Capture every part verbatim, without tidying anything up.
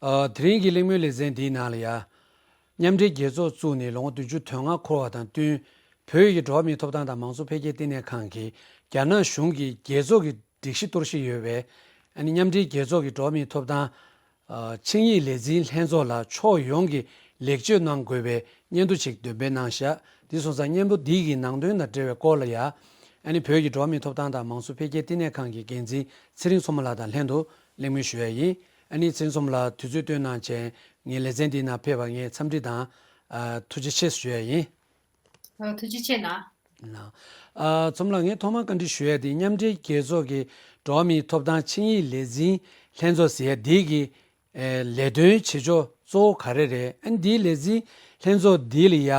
ཨ། དེ་རིང་གི་གླེང་མོལ་ལེ་ཚན་འདིའི་ནང་ལ་ཡ། མཉམ་འབྲེལ་རྒྱལ་ཚོགས་བཙུགས་ནས་ལོ་ངོ་བདུན་ཅུ་དོན་ལྔ་འཁོར་བ་དང་བསྟུན། བོད་ཀྱི་འགྲོ་བ་མིའི་ཐོབ་ཐང་དང་མང་གཙོ་འཕེལ་རྒྱས་བསྟི་གནས་ཁང་གིས་རྒྱ་ནག་གཞུང་གིས་རྒྱལ་ཚོགས་ཀྱི་སྒྲིག་གཞི་གཏོར་བཤིག་ཡོད་པའི། ཨ་ནི་མཉམ་འབྲེལ་རྒྱལ་ཚོགས་ཀྱི་འགྲོ་བ་མིའི་ཐོབ་ཐང་། ཨ། ཆིངས་ཡིག་ལས་འཛིན་ལྷན་ཚོགས་ལ་ཕྱོགས་ཡོངས་ཀྱིས་ལེགས་བཅོས་གནང་དགོས་པའི་སྙན་ཐོ་ཞིག་འདོན་སྤེལ་གནང་བཞག་འདི་སོང་ཙང་སྙན་ཐོ་འདི་གི་ནང་དོན་དང་འབྲེལ་བའི་སྐོར་ལ་ཡ། ཨ་ནི་བོད་ཀྱི་འགྲོ་བ་མིའི་ཐོབ་ཐང་དང་མང་གཙོ་འཕེལ་རྒྱས་བསྟི་གནས་ཁང་གི་འགན་འཛིན་ཚེ་རིང་མཚོ་མོ་ལགས་དང་ལྷན་དུ་གླེང་མོལ་ཞུ་ཡ་ཡིན། ཨ་ནི་ཚེ་རིང་མཚོ་མོ་ལགས་དུས་ཚོད་བཏོན་གནང་བྱས་ངའི་ལེ་ཚན་འདིའི་ནང་ཕེབས་པར་ངས་འཚམས་འདྲི་དང་། ཨ། ཐུགས་རྗེ་ཆེ་ཞུ་ཡ་ཡིན། ཨ། ཐུགས་རྗེ་ཆེ་གནང་། ལགས། ཨ། མཚོ་མོ་ལགས། ངས་ཐོག་མར་བཀའ་འདྲི་ཞུ་ཡ་དེ་མཉམ་འབྲེལ་རྒྱལ་ཚོགས་ཀྱི་འགྲོ་བ་མིའི་ཐོབ་ཐང་ཆིངས་ཡིག་ལས་འཛིན་ལྷན་ཚོགས་ཟེར་ཡ་དེ་གི། ཨེ། ལས་དོན་བྱེད་ཕྱོགས་གཙོ་བོ་ག་རེ་རེད། ཨ་ནི་འདིའི་ལས་འཛིན་ལྷན་ཚོགས་འདི་ལ་ཡ་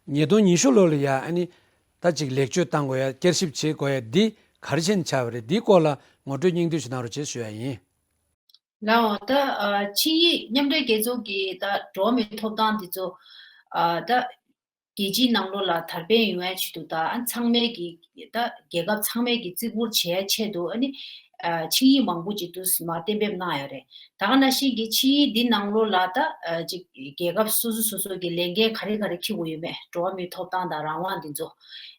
ཉིས་སྟོང་ཉི་ཤུ་ལོ་ལ་ཡ། ཨ་ནི་ད་ཅིག་ལེགས་བཅོས་གཏང་དགོས་ཡ། བསྐྱར་ཞིབ་བྱེད་དགོས་ཡ་འདི་ག་རེ་བྱས་ནས་ཆགས་པ་རེད། འདིའི་སྐོར་ལ་ངོ་སྤྲོད་སྙིང་བསྡུས་ཤིག་གནང་རོགས་བྱེད་ཞུ་ཡ་ཡིན། ལགས་འོ། ད། ཨ། ཆིངས་ཡིག་མཉམ་འབྲེལ་རྒྱལ་ཚོགས་ཀྱི་ད་འགྲོ་བ་མིའི་ཐོབ་ཐང་འདི་ཚོ། ཨ། ད་རྒྱལ་སྤྱིའི་ནང་ལོགས་ལ་དར་སྤེལ་ཡོང་ཡ་ཆེད་དུ་ད། ཨ། ཚང་མས་ཀྱི་ད་རྒྱལ་ཁབ་ཚང་མས་ཀྱི་བརྩི་བཀུར་བྱེད་ཡ་ཆེད་དུ། ཨ་ནི། ཨ། ཆིངས་ཡིག་མང་པོ་ཅིག་ཏུ་མ་གཏན་འབེབས་གནང་ཡོད་རེད། ད་ག་ནང་བཞིན་གྱི་ཆིངས་ཡིག་འདི་ནང་ལོགས་ལ་ད། ཨ། ཅིག་རྒྱལ་ཁབ་སོ་སོ་སོ་སོ་གི་ལས་འགན་ག་རེ་ག་རེ་འཁྱེར་དགོས་ཡོད་མེད། འགྲོ་བ་མིའི་ཐོབ་ཐང་དང་རང་དབང་འདི་ཚོ།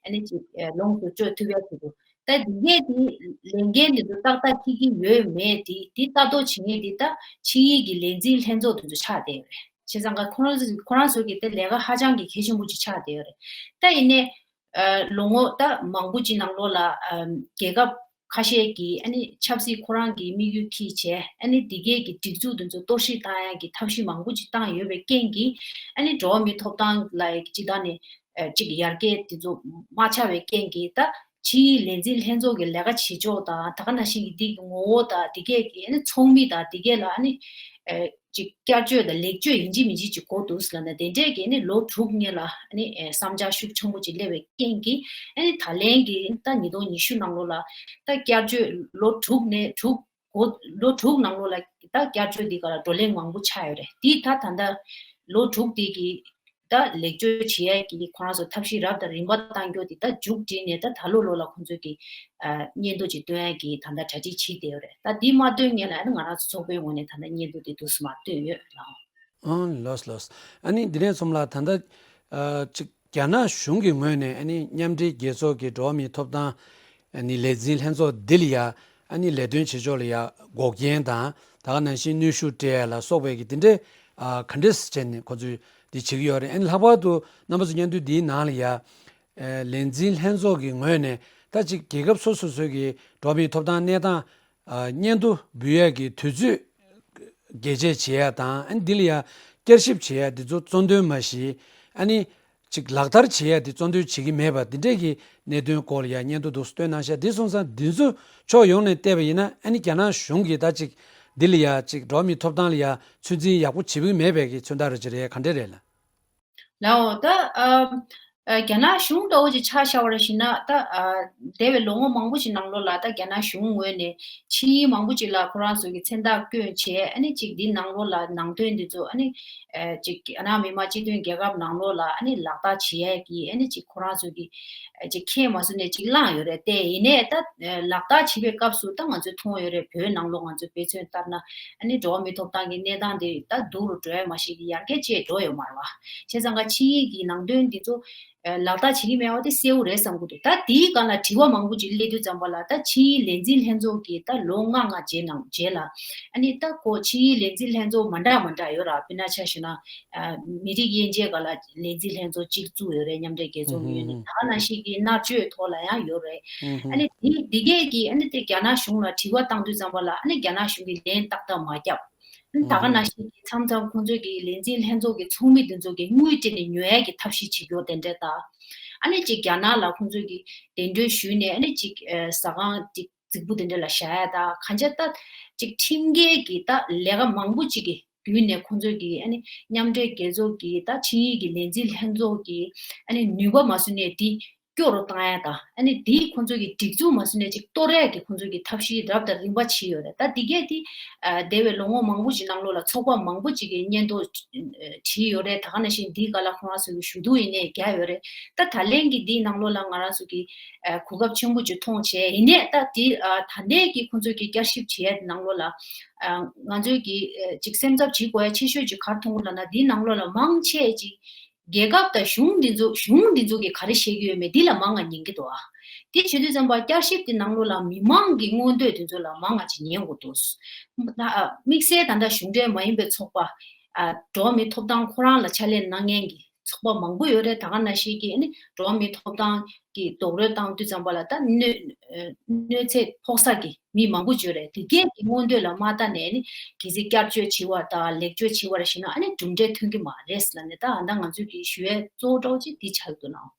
ཨ་ནི་ཅིག་ཨ། ལོངས་སུ་སྤྱོད་ཐུབ་ཡ་ཆེད་དུ། ད་འདི་གས་དེ་ལས་འགན་དེ་ཚོ་ཏག་ཏག་འཁྱེར་གྱི་ཡོད་མེད་དེ། དེ་ལྟ་རྟོག་བྱེད་མཁན་དེ་ད་ཆིངས་ཡིག་གི་ལས་འཛིན་ལྷན་ཚོགས་དེ་ཚོ་ཆགས་བསྡད་ཡོད་རེད། བྱས་ཙང་ཀ་ཁོ་རང་ཚོ་ཁོ་རང་ཚོ་གི་དེ་ལས་ཀ་ཧ་ཅང་གི་གལ་ཆེན་པོ་ཅིག་ཆགས་བསྡད་ཡོད་རེད། ད་ཡིན་ནའི། ཨ། ལོ་ངོ་ད་མང་པོ་ཅིག་ནང་ལོགས་ལ། ཨ། རྒྱལ་ཁབ་ཁ་ཤས་ཀྱིས། ཨ་ནི་ཆབ་སྲིད་ཁོ་རང་གི་དམིགས་ཡུལ་འཁྱེར་བྱས། ཨ་ནི་འདི་གས་ཀྱི་སྒྲིག་འཛུགས་དེ་ཚོ་གཏོར་བཤིག་བཏང་ཡ་གི་ཐབས་ཤེས་མང་པོ་ཅིག་བཏང་ཡོད་པའི་རྐྱེན་གྱིས། ཨ་ནི་འགྲོ་བ་མིའི་ཐོབ་ཐང་ལ་སྤྱི་བཏང་ནས། ཨ། ཅིག་ཡར་རྒྱས་དེ་ཚོ་མ་ཆགས་པའི་རྐྱེན་གྱིས། ད་ཆིངས་ཡིག་ལས་འཛིན་ལྷན་ཚོགས་ཀྱི་ལས་ཀ་བྱེད་ཕྱོགས་དང་། ད་ག་ནང་བཞིན་གྱི་འདི་གི་ངོ་བོ་དང་། འདི་གས་ཀྱི་ཨ་ནི་ཚོགས་མི་དང་འདི་གས་ལ། ཨ་ནི། ཨ། ཅིག་བསྐྱར་བཅོས་དང་ལེགས་བཅོས་ཡིན་གཅིག་མིན་གཅིག་ཅིག་དགོས་འདུག་ཟེར་ལབ་ནས། དེ་འདྲས་ཀྱི་ཨ་ནི་ལོ་དྲུག་སྔོན་ལ། ཨ་ནི། ཨ། བསམ་འཆར་ཤུགས་ཆེན་པོ་ཅིག་སླེབས་པའི་རྐྱེན་གྱིས། ཨ་ནི་ད་ལན་གྱི་ད་ཉིས་སྟོང་ཉི་ཤུ་ནང་ལོགས་ལ་ད་བསྐྱར་བཅོས། ལོ་དྲུག་ནས་དྲུག་འགོ། ལོ་དྲུག་ནང་ལོགས་ལ་ད་བསྐྱར་བཅོས་འདི་ག་ལ་བགྲོ་གླེང་མང་པོ་ཆགས་ཡོད་རེད། དེ་ད་ད་ལྟ་ལོ་དྲུག་དེ་གི་ད་ལེགས་བཅོས་བྱེད་ཡས་ཀྱི་ཁོ་རང་ཚོ་ཐབས་ཤེས་རབ་དང་རིམ་པ་བཏང་རྒྱུ་དེ་ད་མཇུག་སྒྲིལ་ནས། ད་ད་ལོ་ལོ་ལ་ཁོང་ཚོས་ཀྱི། ཨ། སྙན་ཐོ་ཅིག་བཏོན་ཡས་ཀྱི་ད་ལྟ་གྲ་སྒྲིག་བྱེད་བསྡད་ཡོད་རེད། ད་འདི་མ་བཏོན་སྔོན་ལ། ཨ་ནི་ང་རང་ཚོ་ཚོགས་པའི་ངོས་ནས་ད་ལྟ་སྙན་ཐོ་དེ་འདུག་སེ་མར་བཏོན་ཡོད་ལགས། ཨང་། ལགས་ལགས། ཨ་ནི་འདི་ནས་མཚོ་མོ་ལགས། ད་ལྟ། ཨ། ཅིག་རྒྱ་ནག་གཞུང་གི་ངོས་ནས། ཨ་ནི་མཉམ་འབྲེལ་རྒྱལ་ཚོགས་ཀྱི་འགྲོ་བ་མིའི་ཐོབ་ཐང་ནི་ལས་འཛིན་ལྷན་ཚོགས་འདི་ལ་ཡ། ཨ་ནི་ལས་དོན་བྱེད་ཕྱོགས་ལ་ཡ་འགོག་རྐྱེན་དང་། ད་ག་ནང་བཞིན་གནོན་ཤུགས་སྤྲད་ཡ་ལ་སོགས་པའི་གི་དེ་འདྲའི། ཨ། ག་འདྲས་བྱས་ནས་ཁོ་ཚོས་འདི་བྱེད་ཀྱི་ཡོད་རེད། ཨ་ནི་ལྷག་པར་དུ་རྣམ་པ་ཚོ་སྙན་ཐོ་འདིའི་ནང་ལ་ཡ། ཨ། ལས་འཛིན་ལྷན་ཚོགས་ཀྱི་ངོས་ནས་ད་ཅིག་རྒྱལ་ཁབ་སོ་སོ་སོ་གི་འགྲོ་བ་མིའི་ཐོབ་ཐང་གནས་སྟངས། ཨ། སྙན་ཐོ་འབུལ་ཡས་ཀྱི་དུས་ཚོད་རྒྱས་བཅད་བྱེད་ཡ་དང་། ཨ་ནི་འདི་ལ་ཡ་བསྐྱར་ཞིབ་བྱེད་ཡ་འདི་ཚོ་གཙོ་འདོན་མ་གཞི། ཨ་ནི་ཅིག་ལག་བསྟར་བྱེད་ཡ་འདི་གཙོ་འདོན་བྱེད་ཀྱི་མེད་པ་འདི་འདྲས་ཀྱི་གནད་དོན་སྐོར་ལ་ཡ་སྙན་ཐོ་འདུག་སེ་བཏོན་གནང་ཤག་འདི་སོང་ཙང་འདི་ཚོ་ཕྱོགས་ཡོངས་ནས་བལྟས་པ་ཡིན་ན། ཨ་ནི་རྒྱ་ནག་གཞུང་གིས་ད་ཅིག་འདི་ལ་ཡ་ཅིག་འགྲོ་བ་མིའི་ཐོབ་ཐང་ལ་ཡ་ཚོད་འཛིན་ཡག་པོ་བྱེད་ཀྱི་མེད་པའི་གི་མཚོན་རྟགས་རེ་ཅིག་རེད། ག་འདྲས་རེད་ལགས། ལའོ། ད་ཨ། ཨ། རྒྱ་ནག་གཞུང་ལྟ་བུ་ཅིག་ཆ་བཞག་པ་རེད་ཞུས་ན། ད་ཨ། འདས་པའི་ལོ་ངོ་མང་པོ་ཞིག་ནང་ལོགས་ལ་ད་རྒྱ་ནག་གཞུང་ངོས་ནས་ཆིངས་ཡིག་མང་པོ་ཅིག་ལ་ཁོ་རང་ཚོ་གི་མཚན་རྟགས་བསྐྱོན་བྱས། ཨ་ནི་ཅིག་འདི་ནང་ལོགས་ལ་ནང་དོན་འདི་ཚོ། ཨ་ནི་ཨ། ཅིག་རྒྱ་ནག་མི་དམངས་སྤྱི་མཐུན་རྒྱལ་ཁབ་ནང་ལོགས་ལ་ཨ་ནི་ལག་བསྟར་བྱེད་ཡས་ཀྱི། ཨ་ནི་ཅིག་ཁོ་རང་ཚོ་གི་ཨ། ཅིག་ཁས་མ་བཟོ་ནས་ཅིག་བླངས་ཡོད་རེད་དེ། ཡིན་ནའི་ད་ཨ། ལག་བསྟར་བྱེད་པའི་སྐབས་སུ་ད་ང་ཚོས་མཐོང་ཡོད་རེད། བོད་ནང་ལོགས་ང་ཚོས་དཔེ་མཚོན་ལྟར་ན། ཨ་ནི་འགྲོ་བ་མིའི་ཐོབ་ཐང་གི་གནས་སྟངས་དེ་ད་སྡུག་རུ་འགྲོ་ཡ་མ་ཞིག་གི་ཡར་རྒྱས་བྱས་འགྲོ་ཡོད་མ་རེད་བ། བྱས་ཙང་ཀ་ཆིངས་ཡིག་གི་ནང་དོན་འདི་ཚོ་ཨ། ལག་བསྟར་བྱེད་ཀྱི་མེད་པ་དེ་གསལ་པོ་རེད་བསམ་གྱི་འདུག་ད་དེའི་སྒང་ལ་དྲི་བ་མང་པོ་ཅིག་སླེབས་དུས་ཙམ་པ་ལ། ད་ཆིངས་ཡིག་ལས་འཛིན་ལྷན་ཚོགས་ཀྱིས་ད་ལོ་ལྔ་ལྔ་རྗེས་ནང་རྗེས་ལ། ཨ་ནི་ད་ཁོ་ཆིངས་ཡིག་ལས་འཛིན་ལྷན་ཚོགས་མ་འདྲ་མ་འདྲ་ཡོད་ར། དཔེར་ན་ཆ་བཞག་ན། ཨ། མི་རིགས་དབྱེ་འབྱེད་སྒང་ལ་ལས་འཛིན་ལྷན་ཚོགས་གཅིག་བཙུགས་ཡོད་རེད། མཉམ་འབྲེལ་རྒྱལ་ཚོགས་ངོས་ནས། ད་ག་ནང་བཞིན་གྱི་མནར་གཅོད་ཐོག་ལ་ཡང་ཡོད་རེད། ཨ་ནི་འདི་འདི་གས་ཀྱིས་ཨ་ནི་དེ་རྒྱ་ནག་གཞུང་ལ་དྲི་བ་བཏང་དུས་ཙམ་པ་ལ། ཨ་ནི་རྒྱ་ནག་གཞུང་གིས་ལན་ཏག་ཏག་མ་བརྒྱབ། ཨ་ནི་ད་ག་ནང་བཞིན་གྱི་མཚམས་མཚམས་ཁོང་ཚོས་ཀྱི་ལས་འཛིན་ལྷན་ཚོགས་ཀྱི་ཚོགས་མི་དེ་ཚོ་གི་དངུལ་སྤྲད་ནས་ཉོ་ཡས་ཀྱི་ཐབས་ཤེས་བྱེད་རྒྱུ་དེ་འདྲ་དང་། ཨ་ནི་ཅིག་རྒྱ་ནག་ལ་ཁོང་ཚོས་ཀྱི་གདན་འདྲེན་ཞུས་ནས། ཨ་ནི་ཅིག་ཨ། ཟ་ཁང་ཅིག་རྫིག་པོ་དེ་འདྲ་ལ་བཞག་ཡ་དང་། གང་ཅི་ད་ཅིག་ཁྲིམས་འགལ་གྱི་ད་ལས་ཀ་མང་པོ་ཅིག་གི་བརྒྱུད་ནས། ཁོང་ཚོས་ཀྱི་ཨ་ནི་མཉམ་འབྲེལ་རྒྱལ་ཚོགས་ཀྱི་ད་ཆིངས་ཡིག་གི་ལས་འཛིན་ལྷན་ཚོགས་ཀྱི་ཨ་ནི་ནུས་པ་མ་བཟོ་ནས་དེ་ སྐྱོ་རུ་བཏང་ཡ་དང་། ཨ་ནི་དེའི་ཁོང་ཚོ་གི་སྒྲིག་འཛུགས་མ་བཟོས་ནས་ཅིག་གཏོར་ཡ་གི་ཁོང་ཚོ་གི་ཐབས་ཤེས་རབ་དང་རིམ་པ་བྱས་ཡོད་རེད། ད་དེ་གས་དེ་ཨ་འདས་པའི་ལོ་ངོ་མང་པོ་ཅིག་ནང་ལོགས་ལ་ཚོགས་པ་མང་པོ་ཅིག་གིས་སྙན་ཐོ་བྲིས་ཡོད་རེད། ད་ག་ནང་བཞིན་འདིའི་སྒང་ལ་ཁོང་རང་ཚོ་གི་ཞུ་གཏུག་ཡིན་ནའི་བརྒྱབ་ཡོད་རེད། ད་ད་ལན་གྱི་འདིའི་ནང་ལོགས་ལ་ང་རང་ཚོ་གི་ཨ་གོ་སྐབས་ཆེན་པོ་ཅིག་མཐོང་བྱས། ཡིན་ནའི་ད་དེ་ཨ་ད་ལན་གྱི་ཁོང་ཚོ་གི་བསྐྱར་ཞིབ་བྱས་ནང་ལོགས་ལ་ཨ་ང་ཚོས་ཀྱི་ཨ་ཅིག་སེམས་འཚབ་བྱེད་དགོས་ཡ་ཆེ་ཤོས་ཅིག་ག་རེ་མཐོང་གི་ལབ་ན། འདིའི་ནང་ལོགས་ལ་མང་ཆེ་ཅིག་རྒྱལ་ཁབ་དང་གཞུང་འདི་ཚོ་གཞུང་འདི་ཚོ་གིས་ག་རེ་བཤད་ཀྱི་ཡོད་མེད་འདི་ལ་མང་ང་ཉན་གྱི་འདུག་ཨ། དེ་བྱེད་དུས་ཙམ་པ་བསྐྱར་ཞིབ་དེ་ནང་ལོགས་ལ་མི་མང་གི་མངོན་འདོད་དེ་ཚོ་ལ་མང་ང་ཅིག་ཉན་དགོས་འདུག་ཨ་དམིགས་བསལ་ད་ལྟ་གཞུང་འབྲེལ་མ་ཡིན་པའི་ཚོགས་པ་ཨ་འགྲོ་བ་མིའི་ཐོབ་ཐང་ཁོ་རང་ལ་ཕྱག་ལས་གནང་མཁན་གྱི་ཚོགས་པ་མང་པོ་ཡོད་རེད། ད་ག་ནང་བཞིན་གྱི་ཨ་ནི་འགྲོ་བ་མིའི་ཐོབ་ཐང་གི་རྡོག་རོལ་བཏང་དུས་ཙམ་པ་ལ་ད་གནོད་གནོད་འཚེ་ཕོག་ས་གི་མི་མང་པོ་ཅིག་ཡོད་རེད། དེ་གས་ཀྱི་མངོན་འདོད་ལ་མ་ལྟ་ནས་ཨ་ནི་གལ་སྲིད་བསྐྱར་བཅོས་བྱེད་པ་དང་ལེགས་བཅོས་བྱེད་པ་རེ་བྱས་ན་ཨ་ནི་གྲུབ་འབྲས་ཐོན་གྱི་མ་རེད་ལབ་ནས། ད་ཨ་ད་ང་ཚོས་ཀྱི་ཞུ་ཡས་གཙོ་བོ་འདྲ་བོ་ཅིག་འདི་ཆགས་ཀྱི་འདུག་ནའང་།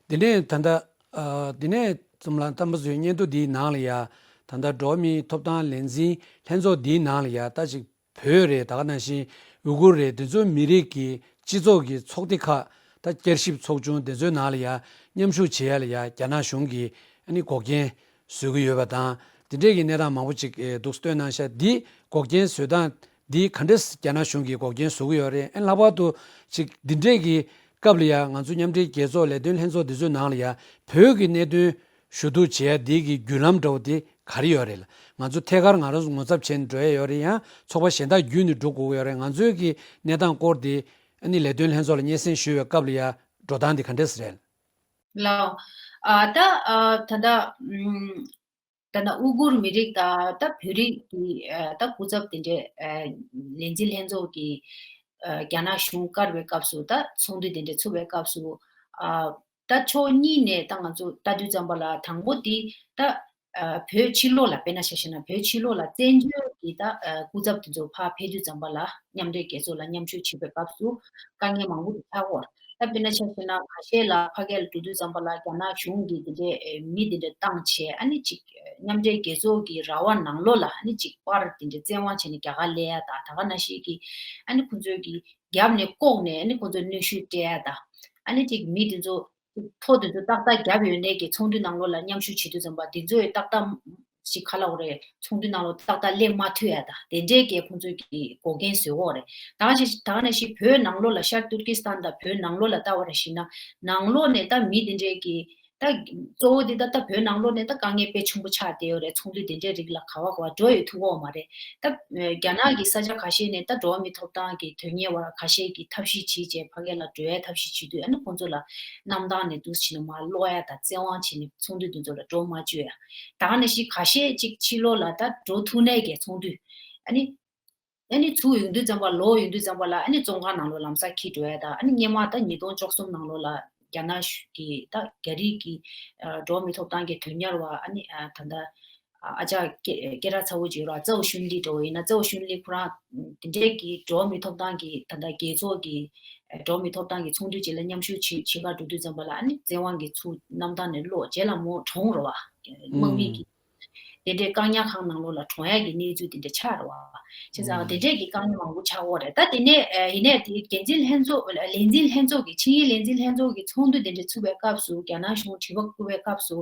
དེ་ནས་ད་ལྟ་ཨ་དེ་ནས་ཙམ་ལ་དམ་པ་ཚོའི་སྙན་ཐོ་འདིའི་ནང་ལ་ཡ། ད་ལྟ་འགྲོ་བ་མིའི་ཐོབ་ཐང་ལས་འཛིན་ལྷན་ཚོགས་འདིའི་ནང་ལ་ཡ། ད་ཅིག་བོད་རེད། ད་ག་ནང་བཞིན་ཡུ་གུར་རེད། དེ་ཚོའི་མི་རིགས་ཀྱི་སྤྱི་ཚོགས་ཀྱི་ཚོགས་སྡེ་ཁག་ད་བསྐྱར་ཞིབ་ཚོགས་ཆུང་དེ་ཚོའི་ནང་ལ་ཡ་མཉམ་ཞུགས་བྱེད་ཡ་ལ་ཡ་རྒྱ་ནག་གཞུང་གིས་ཨ་ནི་འགོག་རྐྱེན་བཟོ་གི་ཡོད་པ་དང་། དེ་འདྲས་ཀྱི་གནས་སྟངས་མང་པོ་ཅིག་ཨེ་འདུག་སྟོན་གནང་ཤག་འདི་འགོག་རྐྱེན་བཟོས་སྟངས་འདི་ག་འདྲས་རྒྱ་ནག་གཞུང་གིས་འགོག་རྐྱེན་བཟོ་གི་ཡོད་རེད། ཨ་ནི་ལྷག་པར་དུ་ཅིག་འདི་འདྲས་ཀྱི་སྐབས་ལ་ཡ་ང་ཚོ་མཉམ་འབྲེལ་རྒྱལ་ཚོགས་ལས་དོན་ལྷན་ཚོགས་འདི་ཚོའི་ནང་ལ་ཡ་བོད་ཀྱི་གནད་དོན་ཞུ་གཏུག་བྱེད་ཡ་འདི་གི་བརྒྱུད་ལམ་འདྲ་བོ་དེ་ག་རེ་ཡོད་རེད་ལ། ང་ཚོ་ཐད་ཀར་ང་རང་ཚོ་ངོ་ཚབ་བྱས་ནས་འགྲོ་ཡ་ཡོད་རེད། ཡང་ཚོགས་པ་གཞན་དག་བརྒྱུད་ནས་འགྲོ་དགོས་ཀྱི་ཡོད་རེད། ང་ཚོའི་གི་གནས་སྟངས་སྐོར་དེ་ཨ་ནི་ལས་དོན་ལྷན་ཚོགས་ལ་སྙན་སེང་ཞུ་བའི་སྐབས་ལ་ཡ་འགྲོ་སྟངས་དེ་ག་འདྲས་རེད། ལའོ། ཨ་ད་ཨ་ད་ད་ཨམ། ད་ནི་ཨུ་གུར་མི་རིགས་དང་ད་བོད་རིགས་ཀྱི་ཨ་ད་སྐུ་ཚབ་དེ་འདྲས་ཨ་ལས་འཛིན་ལྷན་ཚོགས་ཀྱིས་ཨ་རྒྱ་ནག་གཞུང་བཀར་བའི་སྐབས་སུ། ད་ཚོགས་འདུ་དེ་འདྲས་ཚུགས་པའི་སྐབས་སུ་ཨ་ད་ཕྱོགས་གཉིས་ནས་ད་ང་ཚོ་ལྟ་དུས་ཙམ་པ་ལ། དང་པོ་དེ་ད་ཨ་བོད་ཕྱི་ལོགས་ལ། དཔེར་ན་ཆ་བཞག་ན་བོད་ཕྱི་ལོགས་ལ་བཙན་བྱོལ་གྱི་ད་ཨ་སྐུ་ཚབ་དེ་ཚོ་ཕར་ཕེབས་དུས་ཙམ་པ་ལ་མཉམ་འབྲེལ་རྒྱལ་ཚོགས་ལ་མཉམ་ཞུགས་བྱེད་པའི་སྐབས་སུ་དཀའ་ངལ་མང་པོ་ཞིག་ཆགས་ཀྱི་ཡོད་རེད། ད་དཔེར་ན་ཆ་བཞག་ན་ཁ་ཤས་ལ་ཕ་གི་ལ་འགྲོ་དུས་ཙམ་པ་ལ་རྒྱ་ནག་གཞུང་གིས་དེ་འདྲའི་ཨེ་མི་དེ་འདྲ་བཏང་བྱས། ཨ་ནི་ཅིག་མཉམ་འབྲེལ་རྒྱལ་ཚོགས་ཀྱི་ར་བ་ནང་ལོགས་ལ་ཨ་ནི་ཅིག་པར་དེ་འདྲ་བཙན་དབང་བྱས་ནས་རྒྱ་གར་སླེབས་ཡ་དང་། ད་ག་ནང་བཞིན་གྱི་ཨ་ནི་ཁོང་ཚོས་ཀྱི་རྒྱབ་ནས་ལྐོག་ནས་ཨ་ནི་ཁོང་ཚོར་གནོན་ཤུགས་སྤྲད་ཡ་དང་། ཨ་ནི་ཅིག་མི་དེ་ཚོ་ཐོ་དེ་ཚོ་ཏག་ཏག་བརྒྱབ་ཡོད་ནའི་གི་ཚོགས་འདུ་ནང་ལོགས་ལ་མཉམ་ཞུགས་བྱེད་དུས་ཙམ་པ་དེ་ཚོས་ཏག་ཏག་ཅིག་ག་ལབ་དགོས་རེད། ཚོགས་འདུ་ནང་ལོགས་ཏག་ཏག་སླེབས་མ་ཐུབ་ཡ་དང་། དེ་འདྲའི་གི་ཁོང་ཚོས་ཀྱི་འགོག་རྐྱེན་བཟོས་ཡོད་རེད། ད་ག་ཞིག་ད་ག་ནང་བཞིན་བོད་ནང་ལོགས་ལ་ཤར་ཏུར་ཀི་སི་ཐན་དང་བོད་ནང་ལོགས་ལ་ལྟ་བ་རེ་བྱས་ན། ནང་ལོགས་ནས་ད་མི་དེ་འདྲའི་གི་ད་གཙོ་བོ་དེ་ད་ད་བོད་ནང་ལོགས་ནས་ད་དཀའ་ངལ་དཔེ་ཆེན་པོ་ཆགས་བསྡད་ཡོད་རེད། ཚོགས་འདུ་དེ་འདྲའི་རིགས་ལ་ག་བ་ག་བ་འགྲོ་ཡོད་ཐུབ་ཀྱི་ཡོད་མ་རེད། ད་རྒྱ་ནག་གི་ས་ཆ་ཁ་ཤས་ནས་ད་འགྲོ་བ་མིའི་ཐོབ་ཐང་གི་དོན་གཉེར་བ་ཁ་ཤས་ཀྱིས་ཐབས་ཤེས་བྱས་བྱས་ཕ་གི་ལ་འགྲོ་ཡའི་ཐབས་ཤེས་བྱེད་དུས། ཨ་ནི་ཁོང་ཚོ་ལ་གནམ་ཐང་ནས་འདུག་སེ་བྱས་ནས་མར་སློག་ཡ་དང་། བཙན་དབང་བྱས་ནས་ཚོགས་འདུ་དེ་ཚོ་ལ་འགྲོ་མ་བཅུག་ཡ། ད་ག་ནང་བཞིན་ཁ་ཤས་ཅིག་ཕྱི་ལོགས་ལ་ད་འགྲོ་ཐུབ་ནའི་གི་ཚོགས་འདུ་ཨ་ནི་ཨ་ནི་ཚུགས་ཡོང་དུས་ཙམ་པ། ལོག་ཡོང་དུས་ཙམ་པ་ལ་ཨ་ནི་བཙོན་ཁང་ནང་ལོགས་ལམ་སང་འཁྱེར་འགྲོ་ཡ་དང་། ཨ་ནི་སྔོན་མ་ད་ཉིས་སྟོང་བཅུ་གསུམ་ནང་ལོགས་ལ་རྒྱ་ནག་གི་ད་རྒྱ་རིགས་ཀྱི་ཨ་འགྲོ་བ་མིའི་ཐོབ་ཐང་གི་དོན་གཉེར་བ་ཨ་ནི་ཨ་ད་ལྟ་ཨ་ཅག་སྐད་སྐད་གྲགས་ཚ་བོ་ཅིག་ཡོད་རེད། ཙའོ་ཤུན་ལི་འདྲ་བོ་ཡིན་ན། ཙའོ་ཤུན་ལི་ཁོ་རང་དེ་འདྲའི་གི་འགྲོ་བ་མིའི་ཐོབ་ཐང་གི་ད་ལྟ་རྒྱལ་ཚོགས་ཀྱི་ཨ་འགྲོ་བ་མིའི་ཐོབ་ཐང་གི་ཚོགས་འདུ་ཅིག་ལ་མཉམ་ཞུགས་བྱེད་བྱེད་གར་འགྲོ་དུས་ཙམ་པ་ལ་ཨ་ནི་བཙན་དབང་གིས་ཚུར་གནམ་ཐང་ནས་སློག་རྗེས་ལ་མོ་གྲོངས་རེད་བ། དམག་མི་གིས་དེ་འདྲའི་བཀག་ཉར་ཁང་ནང་ལོགས་ལ་གྲོངས་ཡག་གི་གནས་ཚུལ་དེ་འདྲ་ཆགས་རེད་བ། བྱས་ཙང་དེ་འདྲས་ཀྱི་དཀའ་ངལ་མང་པོ་ཆགས་ཡོད་རེད། ད་དེ་ནས་ཨ་ཡིན་ནའི་དེ་འགན་འཛིན་ལྷན་ཚོགས་ལས་འཛིན་ལྷན་ཚོགས་ཀྱི་ཆིངས་ཡིག་ལས་འཛིན་ལྷན་ཚོགས་ཀྱི་ཚོགས་འདུ་དེ་འདྲ་ཚུགས་པའི་སྐབས་སུ། རྒྱ་ནག་གཞུང་དྲི་བ་བསྐུར་བའི་སྐབས་སུ་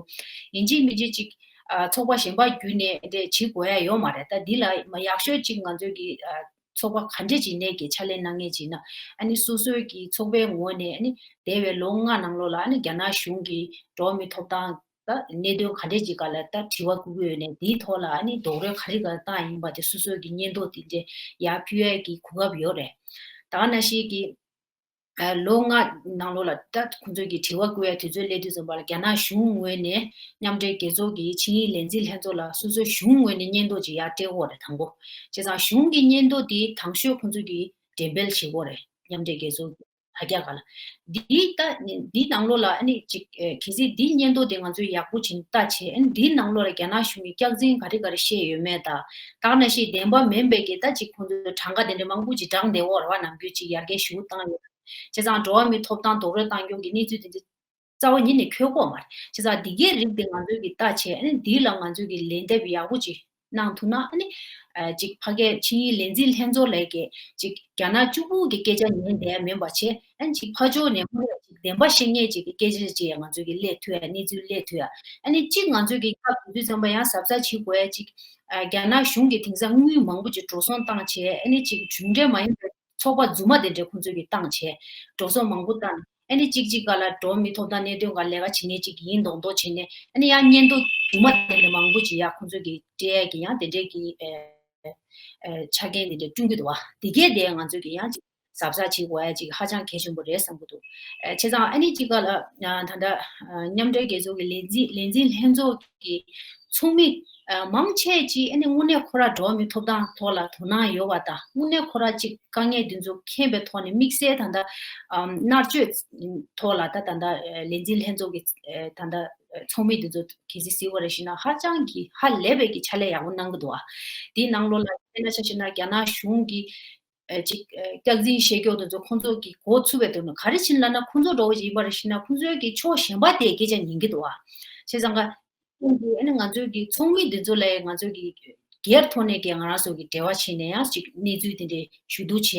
ཡིན་གཅིག་མིན་གཅིག་ཅིག་ཨ་ཚོགས་པ་གཞན་པ་བརྒྱུད་ནས་དེ་འདྲས་བྱེད་དགོས་ཡ་ཡོད་མ་རེད། ད་འདི་ལ་མ་ཡག་ཤོས་ཅིག་ང་ཚོས་ཀྱི་ཨ་ཚོགས་པ་ག་འདྲས་ཅིག་ནས་ཀྱི་ཕྱག་ལས་གནང་མཁན་ཅིག་ན། ཨ་ནི་སོ་སོའི་ཀྱི་ཚོགས་པའི་ངོས་ནས་ཨ་ནི་འདས་པའི་ལོ་ལྔ་ནང་ལོགས་ལ་ཨ་ནི་རྒྱ་ནག་གཞུང་གིས་འགྲོ་བ་མིའི་ཐོབ་ཐང་ད་གནད་དོན་ག་འདྲས་ཅིག་སྒང་ལ་ད་དྲི་བ་བསྐུར་གྱི་ཡོད་ནའི། དེའི་ཐོག་ལ་ཨ་ནི་རྡོག་རོལ་ག་རེ་ག་རེ་བཏང་ཡིན་པ་དེ་སོ་སོའི་གི་སྙན་ཐོ་དེ་འདྲས་ཡར་ཕུལ་ཡས་ཀྱི་གོ་སྐབས་ཡོད་རེད། ད་ག་ནང་བཞིན་གྱི་ཨ་ལོ་ལྔ་ནང་ལོགས་ལ་ད་ཁོང་ཚོས་ཀྱི་དྲི་བ་བསྐུར་ཡས་དུས་ཚོད་སླེབས་དུས་ཙམ་པ་ལ་རྒྱ་ནག་གཞུང་ངོས་ནས་མཉམ་འབྲེལ་རྒྱལ་ཚོགས་ཀྱི་ཆིངས་ཡིག་ལས་འཛིན་ལྷན་ཚོགས་ལ་སོ་སོའི་གཞུང་ངོས་ནས་སྙན་ཐོ་ཅིག་ཡར་སྤྲད་ཀྱི་ཡོད་རེད། དང་པོ་བྱས་ཙང་གཞུང་གི་སྙན་ཐོ་དེ་དང་ཤོས་ཁོང་ཚོས་ཀྱི་འགྲེམས་སྤེལ་བྱེད་ཀྱི་ཡོད་རེད། མཉམ་འབྲེལ་རྒྱལ་ཚོགས་ཀྱི་དྲ་རྒྱ་སྒང་ལ། འདིའི་ད་འདིའི་ནང་ལོགས་ལ་ཨ་ནི་ཅིག་ཨེ་གལ་སྲིད་འདིའི་སྙན་ཐོ་དེ་ང་ཚོས་ཡག་པོ་བྱས་ནས་ལྟ་བྱས། ཨ་ནི་འདིའི་ནང་ལོགས་ལ་རྒྱ་ནག་གཞུང་གིས་སྐྱག་རྫུན་ག་རེ་ག་རེ་བཤད་ཡོད་མེད་དང་། ད་ག་ནང་བཞིན་བདེན་པ་མིན་པའི་གི་ད་ཅིག་ཁོང་ཚོས་གྲངས་ཀ་དེ་འདྲ་མང་པོ་ཅིག་བགྲངས་བསྡད་ཡོད་རེད་བ། ནམ་རྒྱུན་ཅིག་ཡར་རྒྱས་ཞེ་པོ་བཏང་ཡོད། བྱས་ཙང་འགྲོ་བ་མིའི་ཐོབ་ཐང་རྡོག་རོལ་བཏང་རྒྱུ་གི་གནས་ཚུལ་དེ་ཚོ་རྩ་བ་ཉིད་ནས་འཁྱོལ་ཀྱི་ཡོད་མ་རེད། བྱས་ཙང་འདི་གའི་རིགས་དེ་ང་ཚོས་ཀྱིས་ལྟ་བྱས། ཨ་ནི་འདི་ལ་ང་ཚོས་ཀྱིས་ལན་འདེབས་ཡག་པོ་ཅིག་གནང་ཐུབ་ན། ཨ་ནི་ཨ་ཅིག་ཕ་གིའི་ཆིངས་ཡིག་ལས་འཛིན་ལྷན་ཚོགས་ལ་ཀྱི་ཅིག་རྒྱ་ནག་གཅིག་པུ་གི་སྐད་ཆ་ཉན་བསྡད་ཡ་མིན་པ་བྱས། ཨ་ནི་ཅིག་ཕར་ཕྱོགས་ནས་མ་རེད་ཅིག་ བདེན་པ་བཤད་མཁན་ཅིག་གི་སྐད་ཆ་ཅིག་ཡང་ང་ཚོས་ཀྱི་སླེབས་ཐུབ་ཡ། གནས་ཚུལ་སླེབས་ཐུབ་ཡ། ཨ་ནི་གཅིག་ང་ཚོས་ཀྱི་སྐབས་དེ་དུས་ཙམ་པ་ཡང་གཟབ་གཟབ་བྱེད་དགོས་ཡ་ཅིག་ཨ། རྒྱ་ནག་གཞུང་གིས་དེང་སང་དངུལ་མང་པོ་ཅིག་འགྲོ་སོང་བཏང་བྱས། ཨ་ནི་ཅིག་གྲུབ་འབྲས་མ་ཡིན་པའི་ཚོགས་པ་རྫུན་མ་དེ་འདྲའི་ཁོང་ཚོས་ཀྱི་བཏང་བྱས། འགྲོ་སོང་མང་པོ་བཏང་། ཨ་ནི་གཅིག་གཅིག་སྒང་ལ་འགྲོ་བ་མིའི་ཐོབ་ཐང་གནད་དོན་སྒང་ལས་ཀ་བྱེད་མཁན་ཅིག་ཡིན་མདོག་མདོག་བྱས་ནས། ཨ་ནི་ཡང་སྙན་ཐོ་རྫུན་མ་དེ་འདྲ་མང་པོ་ཅིག་ཡ་ཁོང་ཚོས་ཀྱི་སྤྲད་ཡ་གི་ཡང་དེ་འདྲའི་གི་ཨ། ཨ། ཆ་རྐྱེན་དེ་འདྲ་བསྐྲུན་གྱི་འདུག་བ། དེ་གས་དེ་ང་ཚོས་ཀྱི་ཡང་ཅིག་གཟབ་གཟབ་བྱེད་དགོས་ཡ་ཅིག་ཧ་ཅང་གལ་ཆེན་པོ་རེད་བསམ་གྱི་འདུག་ཨ། བྱས་ཙང་ཨ་ནི་གཅིག་སྒང་ལ་ཨ། ད་ལྟ་ཨ། མཉམ་འབྲེལ་རྒྱལ་ཚོགས་ཀྱི་ལས་འཛིན་ལས་འཛིན་ལྷན་ཚོགས་ཀྱི་ཚོགས་མི་ཨ། མང་ཆེ་ཅིག་ཨ་ནི་དངོས་གནས་ཁོ་རང་འགྲོ་བ་མིའི་ཐོབ་ཐང་ཐོག་ལ་དོ་སྣང་ཡོད་པ་དང་། དངོས་གནས་ཁོ་རང་ཅིག་དཀའ་ངལ་འདི་ཚོ་མཁྱེན་པའི་ཐོག་ནས་དམིགས་བསལ་ད་ལྟ་ཨ། མནར་གཅོད་ཐོག་ལ་ད་ད་ལྟ་ལས་འཛིན་ལྷན་ཚོགས་ཀྱི་ད་ལྟ་ཚོགས་མི་འདི་ཚོ་གལ་སྲིད་གཟིགས་པ་རེད་ཞེ་ན། ཧ་ཅང་གི་ཧ་ལས་པའི་གི་ཕྱག་ལས་ཡག་པོ་གནང་གི་འདུག་ཨ། དེའི་ནང་ལོགས་ལ་དཔེར་ན་ཆ་བཞག་ན་རྒྱ་ནག་གཞུང་གི་ཨ། ཅིག་ཨ། སྐྱག་རྫུན་བཤད་ཀྱོག་དེ་ཚོ་ཁོང་ཚོ་གི་འགོ་ཚུགས་པའི་དོན་དུ། ག་རེ་བྱས་ནས་ལབ་ན་ཁོང་ཚོ་འདྲ་བོ་ཅིག་ཡིན་པ་རེད་ཞེ་ན། ཁོང་ཚོའི་གི་ཕྱོགས་གཞན་པ་དེ་སྐད་ཆ་ཉན་གྱི་འདུག་ཨ། བྱས་ཙང་ཀ་ཁོང་གི་ཨ་ནི་ང་ཚོའི་གི་ཚོགས་མི་འདི་ཚོ་ལ་ང་ཚོའི་གི་སྒེར་ཐོག་ནས་ཀྱི་ང་རང་ཚོ་གི་འབྲེལ་བ་བྱས་ནས་ཡང་ཅིག་གནས་ཚུལ་དེ་འདྲའི་ཞུ་གཏུག་བྱས་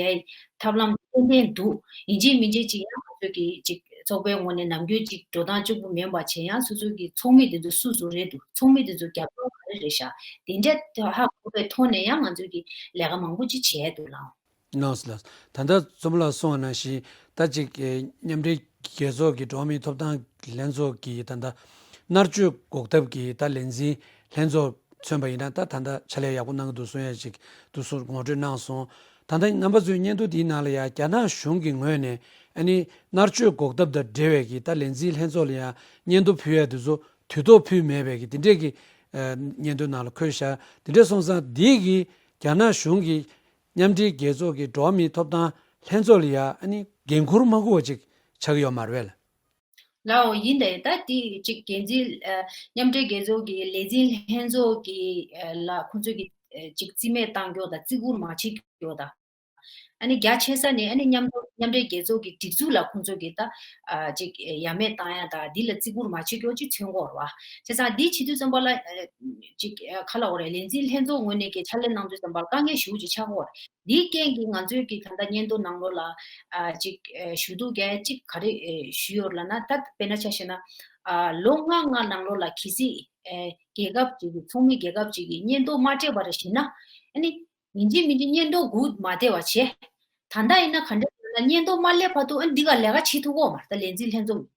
ཐབས་ལམ་ཏན་ཏན་འདུག་ཡིན་གཅིག་མིན་གཅིག་ཅིག་ཡང་ང་ཚོའི་གི་ཅིག་ཚོགས་པའི་ངོས་ནས་ནམ་རྒྱུན་ཅིག་འགྲོ་སྟངས་གཅིག་པུ་མིན་པ་བྱས། ཡང་སོ་སོའི་གི་ཚོགས་མི་འདི་ཚོ་སུ་སུ་རེད་འདུག་ཚོགས་མི་འདི་ཚོ་རྒྱབ་ལྗོངས་ག་རེ་རེད་ཤག་དེ་འདྲ་ཧ་གོ་བའི་ཐོག་ནས་ཡང་ང་ཚོའི་གི་ལས་ཀ་མང་པོ་ཅིག་བྱས་འདུག་ལགས། ལགས་སོ། ལགས་སོ། ད་ལྟ་བཙུན་མོ་ལགས་གསུངས་པ་ནང་བཞིན་ད་ཅིག་ཨེ། མཉམ་འབྲེལ་རྒྱལ་ཚོགས་ཀྱི་འགྲོ་བ་མིའི་ཐོབ་ཐང་ལྷན་ཚོགས་ཀྱི་ད་ལྟ་མནར་གཅོད་འགོག་ཐབས་ཀྱི་ད་ལས་འཛིན་ལྷན་ཚོགས་མཚོན་པ་ཡིན་ན། ད་ད་ལྟ་ཕྱག་ལས་ཡག་པོ་གནང་གི་འདུག་གསུང་ཡ་ཅིག་འདུག་གསུངས། ངོ་སྤྲོད་གནང་སོང་། ད་ལྟ་རྣམ་པ་ཚོའི་སྙན་ཐོ་འདིའི་ནང་ལ་ཡང་རྒྱ་ནག་གཞུང་གི་ངོས་ནས་ཨ་ནི་མནར་གཅོད་འགོག་ཐབས་དང་འབྲེལ་བའི་གི་ད་ལས་འཛིན་ལྷན་ཚོགས་ལ་ཡང་སྙན་ཐོ་ཕུལ་ཡ་དེ་ཚོ་དུས་ཐོག་ཕུལ་མེད་པའི་གི་དེ་འདྲའི་གི་ཨ། སྙན་ཐོའི་ནང་ལ་འཁོད་ཤག་དེ་འདྲ་སོང་ཙང་འདི་གི་རྒྱ་ནག་གཞུང་གི་མཉམ་འབྲེལ་རྒྱལ་ཚོགས་ཀྱི་འགྲོ་བ་མིའི་ཐོབ་ཐང་ལྷན་ཚོགས་ལ་ཡ་ཨ་ནི་འགན་འཁུར་མ་དགོས་པ་ཅིག་ཆགས་ཀྱི་ཡོད་མ་རེད་པས། ལགས་འོ། ཡིན་ད། ད་དེ་ཅིག་འགན་འཛིན་ཨ། མཉམ་འབྲེལ་རྒྱལ་ཚོགས་ཀྱི་ལས་འཛིན་ལྷན་ཚོགས་ཀྱི་ཨ། ལ་ཁོང་ཚོས་ཀྱི་ཨ། ཅིག་རྩིས་མེད་བཏང་ཀྱོག་དང་བརྩི་བཀུར་མ་བྱེད་ཀྱོག་དང་། ཨ་ནི་རྒྱ་ཆེ་ས་ནས་ཨ་ནི་མཉམ་མཉམ་འབྲེལ་རྒྱལ་ཚོགས་ཀྱི་སྒྲིག་འཛུགས་ལ་ཁོང་ཚོས་ཀྱི་ད་ཨ། ཅིག་ཡ་མེད་བཏང་ཡ་དང་། འདི་ལ་བརྩི་བཀུར་མ་བྱེད་ཀྱོག་ཅིག་མཚོན་གྱི་ཡོད་རེད་པ། བྱས་ཙང་འདི་བྱེད་དུས་ཙམ་པ་ལ་ཨ། ཅིག་ཨ། ག་ལབ་དགོས་རེད། ལས་འཛིན་ལྷན་ཚོགས་ངོས་ནས་ཀྱི་ཕྱག་ལས་གནང་དུས་ཙམ་པ་ལ་དཀའ་ངལ་ཞེ་པོ་ཅིག་ཆགས་ཀྱི་ཡོད་རེད། འདིའི་རྐྱེན་གྱིས་ང་ཚོའི་གི་ད་ལྟ་སྙན་ཐོ་ནང་ལོགས་ལ་ཨ། ཅིག་ཨ། ཞུ་གཏུག་རྒྱག་ཅིག་ག་རེ་ཨ། ཞུས་ཡོད་ལབ་ན། ད་དཔེར་ན་ཆ་བཞག་ན་ཨ། ལོ་ལྔ་ལྔ་ནང་ལོགས་ལ་གལ་སྲིད་ཨ། རྒྱལ་ཁབ་ཅིག་གི་ཚོགས་མི་རྒྱལ་ཁབ་ཅིག་གིས་སྙན་ཐོ་མ་སྤྲད་པ་རེད་ཞེ་ན། ཨ་ནི་ཡིན་གཅིག་མིན་གཅིག་སྙན་ཐོ་སྒུག་མ་བསྡད་པ་བྱས། ད་ལྟ་ཡིན་ན་ག་འདྲ་ཡིན་ན་སྙན་ཐོ་མ་སླེབས་བར་དུ་ཨ་ནི་འདི་ག་ལས་ཀ་བྱེད་ཐུབ་ཀྱི་ཡོད་མ་རེད། ད་ལས་འཛིན་ལྷན་ཚོགས་ཀྱིས།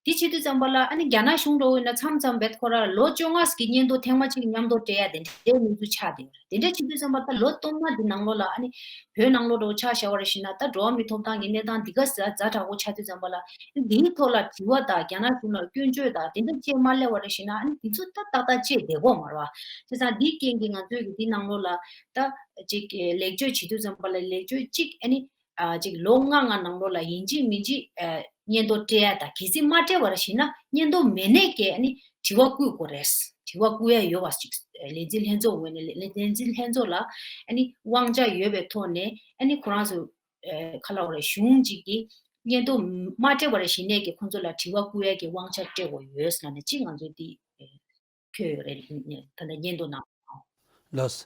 དེ་བྱེད་དུས་ཙམ་པ་ལ་ཨ་ནི་རྒྱ་ནག་གཞུང་འདྲ་བོ་ཡིན་ན་མཚམས་མཚམས་བེད་ཁོ་རང་ལོ་བཅོ་ལྔ་ཙམ་གྱི་སྙན་ཐོ་ཐེངས་མ་གཅིག་མཉམ་དུ་སྤྲད་ཡ་དེ་འདྲའི་གནས་ཚུལ་ཆགས་བསྡད་ཡོད་རེད། དེ་འདྲ་བྱེད་དུས་ཙམ་པ་ད་ལོ་སྟོང་ལྔ་འདི་ནང་ལོགས་ལ་ཨ་ནི་བོད་ནང་ལོགས་འདྲ་བོ་ཆ་བཞག་པ་རེད་ཞེ་ན། ད་འགྲོ་བ་མིའི་ཐོབ་ཐང་གི་གནས་སྟངས་འདི་ག་ཙམ་ཛ་དྲག་པོ་ཆགས་དུས་ཙམ་པ་ལ། འདིའི་ཐོག་ལ་དྲི་བ་དང་། རྒྱ་ནག་གཞུང་ལ་སྐྱོན་བརྗོད་དང་དེ་འདྲ་བྱས་མ་སླེབས་པ་རེད་ཞེ་ན། ཨ་ནི་དེ་ཚོ་ད་ཏག་ཏག་བྱས་བསྡད་ཀྱི་ཡོད་མ་རེད་པ། བྱས་ཙང་འདིའི་རྐྱེན་གྱིས་ང་ཚོས་ཀྱི་འདི་ནང་ལོགས་ལ་ད་ཅིག་ལེགས་བཅོས་བྱེད་དུས་ཙམ་པ་ལ་ལེགས་བཅོས་གཅིག་ཨ་ནི་ཨ། ཅིག་ལོ་ལྔ་ལྔ་ནང་ལོགས་ལ་ཡིན་གཅིག་མིན་གཅིག་ཨ། སྙན་ཐོ་སྤྲད་ཡ་དང་། གལ་སྲིད་མ་སྤྲད་པ་རེད་ཞེ་ན་སྙན་ཐོ་མེད་ནའི་ཀྱི་ཨ་ནི་དྲི་བ་བསྐུལ་དགོས་རེད། དྲི་བ་བསྐུལ་ཡ་ཡོད་པ་ཞིག་ལས་འཛིན་ལྷན་ཚོགས་ངོས་ནས། ལས་ལས་འཛིན་ལྷན་ཚོགས་ལ་ཨ་ནི་དབང་ཆ་ཡོད་པའི་ཐོག་ནས་ཨ་ནི་ཁོ་རང་ཚོ་ཨ། ག་ལབ་དགོས་རེད། གཞུང་གཅིག་གིས་སྙན་ཐོ་མ་སྤྲད་པ་རེད་ཞེ་ནའི་ཀྱི་ཁོང་ཚོ་ལ་དྲི་བ་བསྐུལ་ཡ་གི་དབང་ཆ་སྤྲད་དགོས་ཡོད་ཟེར་ནས་ཅིག་ང་ཚོས་འདི་ཨ། འཁོད་ཡོད་རེད། ད་ལྟ་སྙན་ཐོ་ནང་། ལགས་སོ།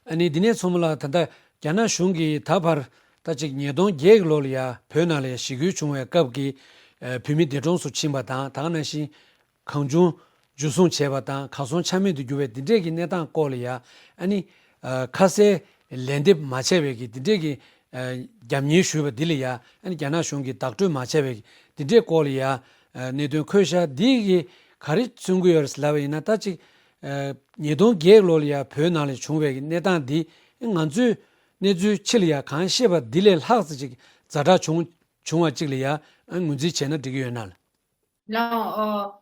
ཨ་ནི་འདི་ནས་ཚང་མ་ལ་ད་ལྟ་རྒྱ་ནག་གཞུང་གིས་ད་བར་ད་ཅིག་ཉིས་སྟོང་བརྒྱད་ཀྱི་ལོ་ལ་ཡ་བོད་ནང་ལ་ཡ་ཞི་རྒོལ་བྱུང་བའི་སྐབས་ཀྱི་ཨ། བོད་མི་འདས་གྲོངས་སུ་ཕྱིན་པ་དང་། ད་ག་ནང་བཞིན་གང་བྱུང་འཇུ་བཟུང་བྱས་པ་དང་། གར་སོང་ཆ་མེད་དུ་གྱུར་བའི་འདི་འདྲས་ཀྱི་གནས་སྟངས་སྐོར་ལ་ཡ་ཨ་ནི་ཨ། ཁ་གསལ་ལན་འདེབས་མ་བྱས་པའི་གི་འདི་འདྲས་ཀྱི་ཨ། རྒྱབ་གཉེར་ཞུས་པ་འདི་ལ་ཡ་ཨ་ནི་རྒྱ་ནག་གཞུང་གིས་བདག་སྤྲོད་མ་བྱས་པའི་འདི་འདྲའི་སྐོར་ལ་ཡ་ཨ། གནད་དོན་འཁོད་ཤག་འདི་གིས་ག་རེ་མཚོན་གྱི་ཡོད་རེད་ལབ་པ་ཡིན་ན། ད་ཅིག་ཨ། ཉིས་སྟོང་བརྒྱད་ལོ་ལ་ཡ་བོད་ནང་ལ་བྱུང་བའི་གནས་སྟངས་འདི་ང་ཚོས་གནས་ཚུལ་ཕྱི་ལ་ཡ་གང་ཤེས་པ་འདི་ལས་ལྷག་ཙམ་ཅིག་ཛ་དྲག་བྱུང་བྱུང་བ་ཅིག་ལ་ཡ་ཨ། ངོས་འཛིན་བྱས་ན་འགྲིག་གི་ཡོད་ན་ལགས། ལགས་འོ།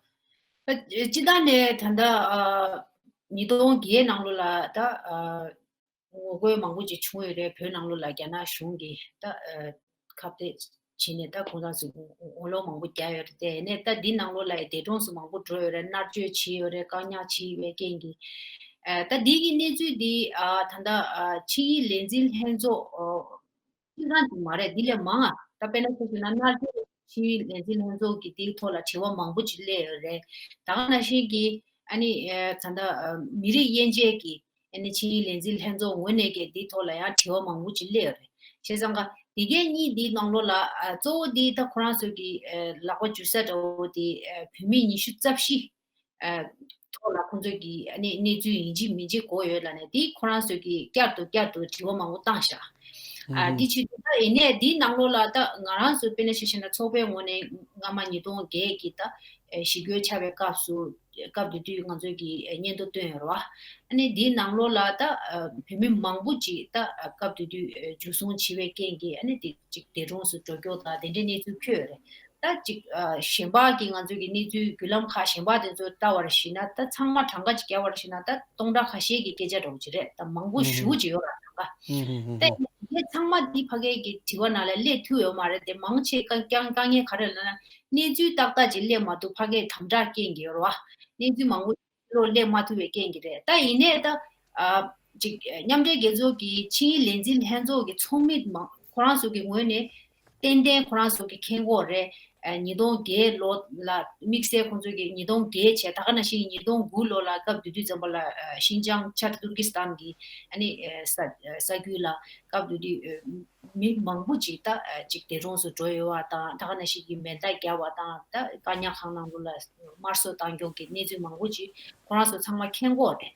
ད་སྤྱིར་བཏང་ནས་ད་ལྟ་ཨ། ཉིས་སྟོང་བརྒྱད་ནང་ལོགས་ལ་ད་ཨ། ངོ་རྒོལ་མང་པོ་ཅིག་བྱུང་ཡོད་རེད། བོད་ནང་ལོགས་ལ་རྒྱ་ནག་གཞུང་གིས་ད་ཨ། ཁ་གཏད་བྱས་ནས་ད་ཁོང་རང་ཚོས་ངོ་ལོག་མང་པོ་བརྒྱབ་ཡོད་རེད། དེ་ནས་ད་འདི་ནང་ལོགས་ལ་འདས་གྲོངས་སུ་མང་པོ་འགྲོ་ཡོད་རེད། མནར་གཅོད་བྱས་ཡོད་རེད། བཀག་ཉར་བྱས་ཡོད་པའི་རྐྱེན་གྱིས། ཨ། ད་འདི་གི་གནས་ཚུལ་འདི་ཨ། ད་ལྟ་ཨ། ཕྱི་དབྱིན་ལས་འཛིན་ལྷན་ཚོགས་ཨ། གཅིག་རང་ཅིག་མ་རེད། འདི་ལས་མང་ང་། ད་དཔེར་ན་ཆ་བཞག་ན་མནར་གཅོད་ཕྱི་དབྱིན་ལས་འཛིན་ལྷན་ཚོགས་ཀྱི་དེའི་ཐོག་ལ་དྲི་བ་མང་པོ་ཅིག་སླེབས་ཡོད་རེད། ད་ག་ནང་བཞིན་གྱི་ཨ་ནི་ཨ། ད་ལྟ་ཨ། མི་རིགས་དབྱེ་འབྱེད་ཀྱི་ཨ་ནི་ཕྱི་དབྱིན་ལས་འཛིན་ལྷན་ཚོགས་ངོས་ནས་ཀྱི་དེའི་ཐོག་ལ་ཡང་དྲི་བ་མང་པོ་ཅིག་སླེབས་ཡོད་རེད། བྱས་ཙང་ཀ་དེ་གའི་གཉིས་འདིའི་ནང་ལོགས་ལ་ཨ་གཙོ་བོ་འདི་ད་ཁོ་རང་ཚོ་གི་ཨ་ལག་པ་འཇུ་ས་འདྲ་བོ་དེ་ཨ་བོད་མི་ཉི་ཤུ་རྩ་བཞི་ཨ་ཐོག་ལ་ཁོང་ཚོས་ཀྱི་ཨ་ནི་གནས་ཚུལ་ཡིན་གཅིག་མིན་གཅིག་གོ་ཡོད་ལབ་ནས་དེ་ཁོ་རང་ཚོས་ཀྱི་བསྐྱར་དུ་བསྐྱར་དུ་དྲི་བ་མང་པོ་བཏང་ཤག་ཨ་དེ་ཕྱིར་དུ་ད་ཡིན་ནའི་དེའི་ནང་ལོགས་ལ་ད་ང་རང་ཚོ་དཔེར་ན་ཆ་བཞག་ན་ཚོགས་པའི་ངོས་ནས་སྔ་མ་ཉིས་སྟོང་བརྒྱད་ཀྱི་ད་ཨ་ཞི་རྒོལ་ཆགས་པའི་སྐབས་སུ་སྐབས་དེ་དུས་ང་ཚོས་ཀྱི་ཨ་སྙན་ཐོ་བཏོན་ཡོད་རེད་བ། ཨ་ནི་དེའི་ནང་ལོགས་ལ་ད་ཨ་བོད་མི་མང་པོ་ཅིག་ད་ཨ་སྐབས་དེ་དུས་ཨ་འཇུ་བཟུང་བྱས་པའི་རྐྱེན་གྱིས་ཨ་ནི་དེ་ཅིག་འདས་གྲོངས་སུ་འགྲོ་རྒྱུ་དང་དེ་འདྲའི་གནས་ཚུལ་འཁོད་ཡོད་རེད། ད་ཅིག་ཨ་གཞན་པ་གི་ང་ཚོས་ཀྱི་གནས་ཚུལ་བརྒྱུད་ལམ་ཁག་གཞན་པ་དེ་ཚོ་ལྟ་བར་གཞིགས་ན་ད་ཚང་མ་གྲངས་ཀ་ཅིག་བརྒྱབ་པར་གཞིགས་ན་ད་སྟོང་ཕྲག་ཁ་ཤས་ཀྱི་སྐད་ཆ་འདྲ་བོ་ཅིག་རེད། ད་མང་པོ་ཞེ་པོ་ཅིག་ཡོད་རེད་གྲངས་ཀ། ད་དེ་ཚང་མ་འདི་ཕ་གའི་གི་དྲི་བ་ནང་ལ་སླེབས་ཐུབ་ཡོད་མ་རེད་དེ། མང་ཆེ་དཀའ་དཀའ་དཀའ་ངལ་ག་རེ་ལབ་ན་གནས་ཚུལ་ཏག་ཏག་ཅིག་སླེབས་མ་ཐུབ། ཕ་གའི་དམ་དྲག་རྐྱེན་གྱིས་ཡོད་རེད་བ། གནས་ཚུལ་མང་པོ་ལོ་སླེབས་མ་ཐུབ་པའི་རྐྱེན་གྱིས་རེད། ད་ཡིན་ནའི་ད་ཨ་ཅིག་མཉམ་འབྲེལ་རྒྱལ་ཚོགས་ཀྱི་ཆིངས་ཡིག་ལས་འཛིན་ལྷན་ཚོགས་ཀྱི་ཚོགས་མི་མང་ཁོ་རང་ཚོ་གི་ངོས་ནས་ཏན་ཏན་ཁོ་རང་ཚོ་གི་མཁྱེན་གོ་རེད། ཨ་ཉིས་སྟོང་བརྒྱད་ལོ་ལ་དམིགས་བསལ་ཁོང་ཚོ་གི་ཉིས་སྟོང་བརྒྱད་བྱས་ད་ག་ནང་བཞིན་ཉིས་སྟོང་དགུ་ལོ་ལ་སྐབས་དེ་དུས་ཙམ་པ་ལ་ཨ་ཤིན་ཅང་ཆ་ཏུར་ཀི་སི་ཐན་གྱི་ཨ་ནི་ཨ་ས་ས་ཁུལ་ལ་སྐབས་དེ་དུས་ཨ་མི་མང་པོ་ཅིག་ད་ཨ་ཅིག་འདས་གྲོངས་སུ་འགྲོ་ཡོད་པ་དང་ད་ག་ནང་བཞིན་གྱི་མེ་མདའ་བརྒྱབ་པ་དང་ད་བཀག་ཉར་ཁང་ནང་ལོགས་ལ་དམར་གསོད་བཏང་རྐྱང་གི་གནས་ཚུལ་མང་པོ་ཅིག་ཁོ་རང་ཚོ་ཚང་མ་མཁྱེན་གོ་རེད།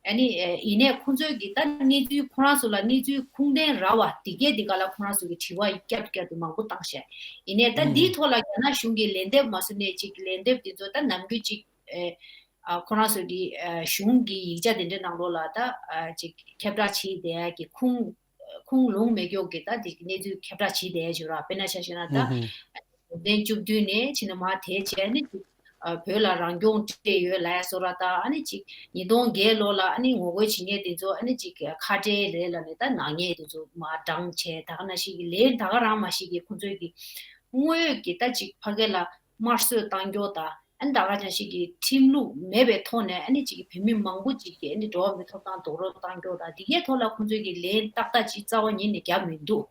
ཨ་ནི་ཨ་ཡིན་ནའི་ཁོང་ཚོས་ཀྱི་ད་གནས་ཚུལ་ཁོ་རང་ཚོ་ལ་གནས་ཚུལ་ཁུངས་ལྡན་རག་པ་དེ་གས་དེ་ག་ལ་ཁོ་རང་ཚོ་གི་དྲི་བ་བསྐྱར་དུ་བསྐྱར་དུ་མང་པོ་བཏང་ཤག་ཡིན་ནའི་ད་འདིའི་ཐོག་ལ་རྒྱ་ནག་གཞུང་གི་ལན་འདེབས་མ་བཟོ་ནའི་ཅིག་ལན་འདེབས་དེ་ཚོ་ད་ནམ་རྒྱུན་ཅིག་ཨ་ཨ་ཁོ་རང་ཚོ་གི་ཨ་གཞུང་གི་ཡིག་ཆ་དེ་འདྲའི་ནང་ལོགས་ལ་ད་ཨ་ཅིག་ཁྱབ་བསྒྲགས་བྱས་བསྡད་ཡ་གི་ཁུངས་ཁུངས་ལུང་མེད་མཁན་གྱི་ད་དེ་གནས་ཚུལ་ཁྱབ་བསྒྲགས་བྱས་བསྡད་ཡ་ཅིག་ཡོད་རེད། དཔེར་ན་ཆ་བཞག་ན་ད་ཨ་ལོ་ཚན་བཅུ་བདུན་ནས་ཕྱིན་ནས་མར་དེ་བྱས་ནས་ཅིག་ཨ་བོད་ལ་རང་སྐྱོང་སྤྲད་ཡོད་ལབ་ཡ་བཟོ་འདྲ་དང་ཨ་ནི་ཅིག་ཉིས་སྟོང་བརྒྱད་ལོ་ལ་ཨ་ནི་ངོ་རྒོལ་བྱེད་མཁན་དེ་ཚོ་ཨ་ནི་ཅིག་ཁ་བྲལ་རེད་ལབ་ནས་ད་ནག་ཉེས་དེ་ཚོ་མར་བགྲངས་བྱས་ད་ག་ནང་བཞིན་གྱི་ལན་ད་ག་རང་མ་ཞིག་གི་ཁོང་ཚོས་ཀྱི་དངོས་ཡོད་ཀྱི་ད་ཅིག་ཕ་གི་ལ་དམར་གསོད་བཏང་རྐྱང་དང་ཨ་ནི་ད་ག་ནང་བཞིན་གྱི་ཁྲིམས་ལུགས་མེད་པའི་ཐོག་ནས་ཨ་ནི་ཅིག་བོད་མི་མང་པོ་ཅིག་གི་ཨ་ནི་འགྲོ་བ་མིའི་ཐོབ་ཐང་རྡོག་རོལ་བཏང་རྐྱང་དང་དེ་གའི་ཐོག་ལ་ཁོང་ཚོས་ཀྱི་ལན་ཏག་ཏག་ཅིག་རྩ་བ་ཉིད་ནས་བརྒྱབ་མི་འདུག་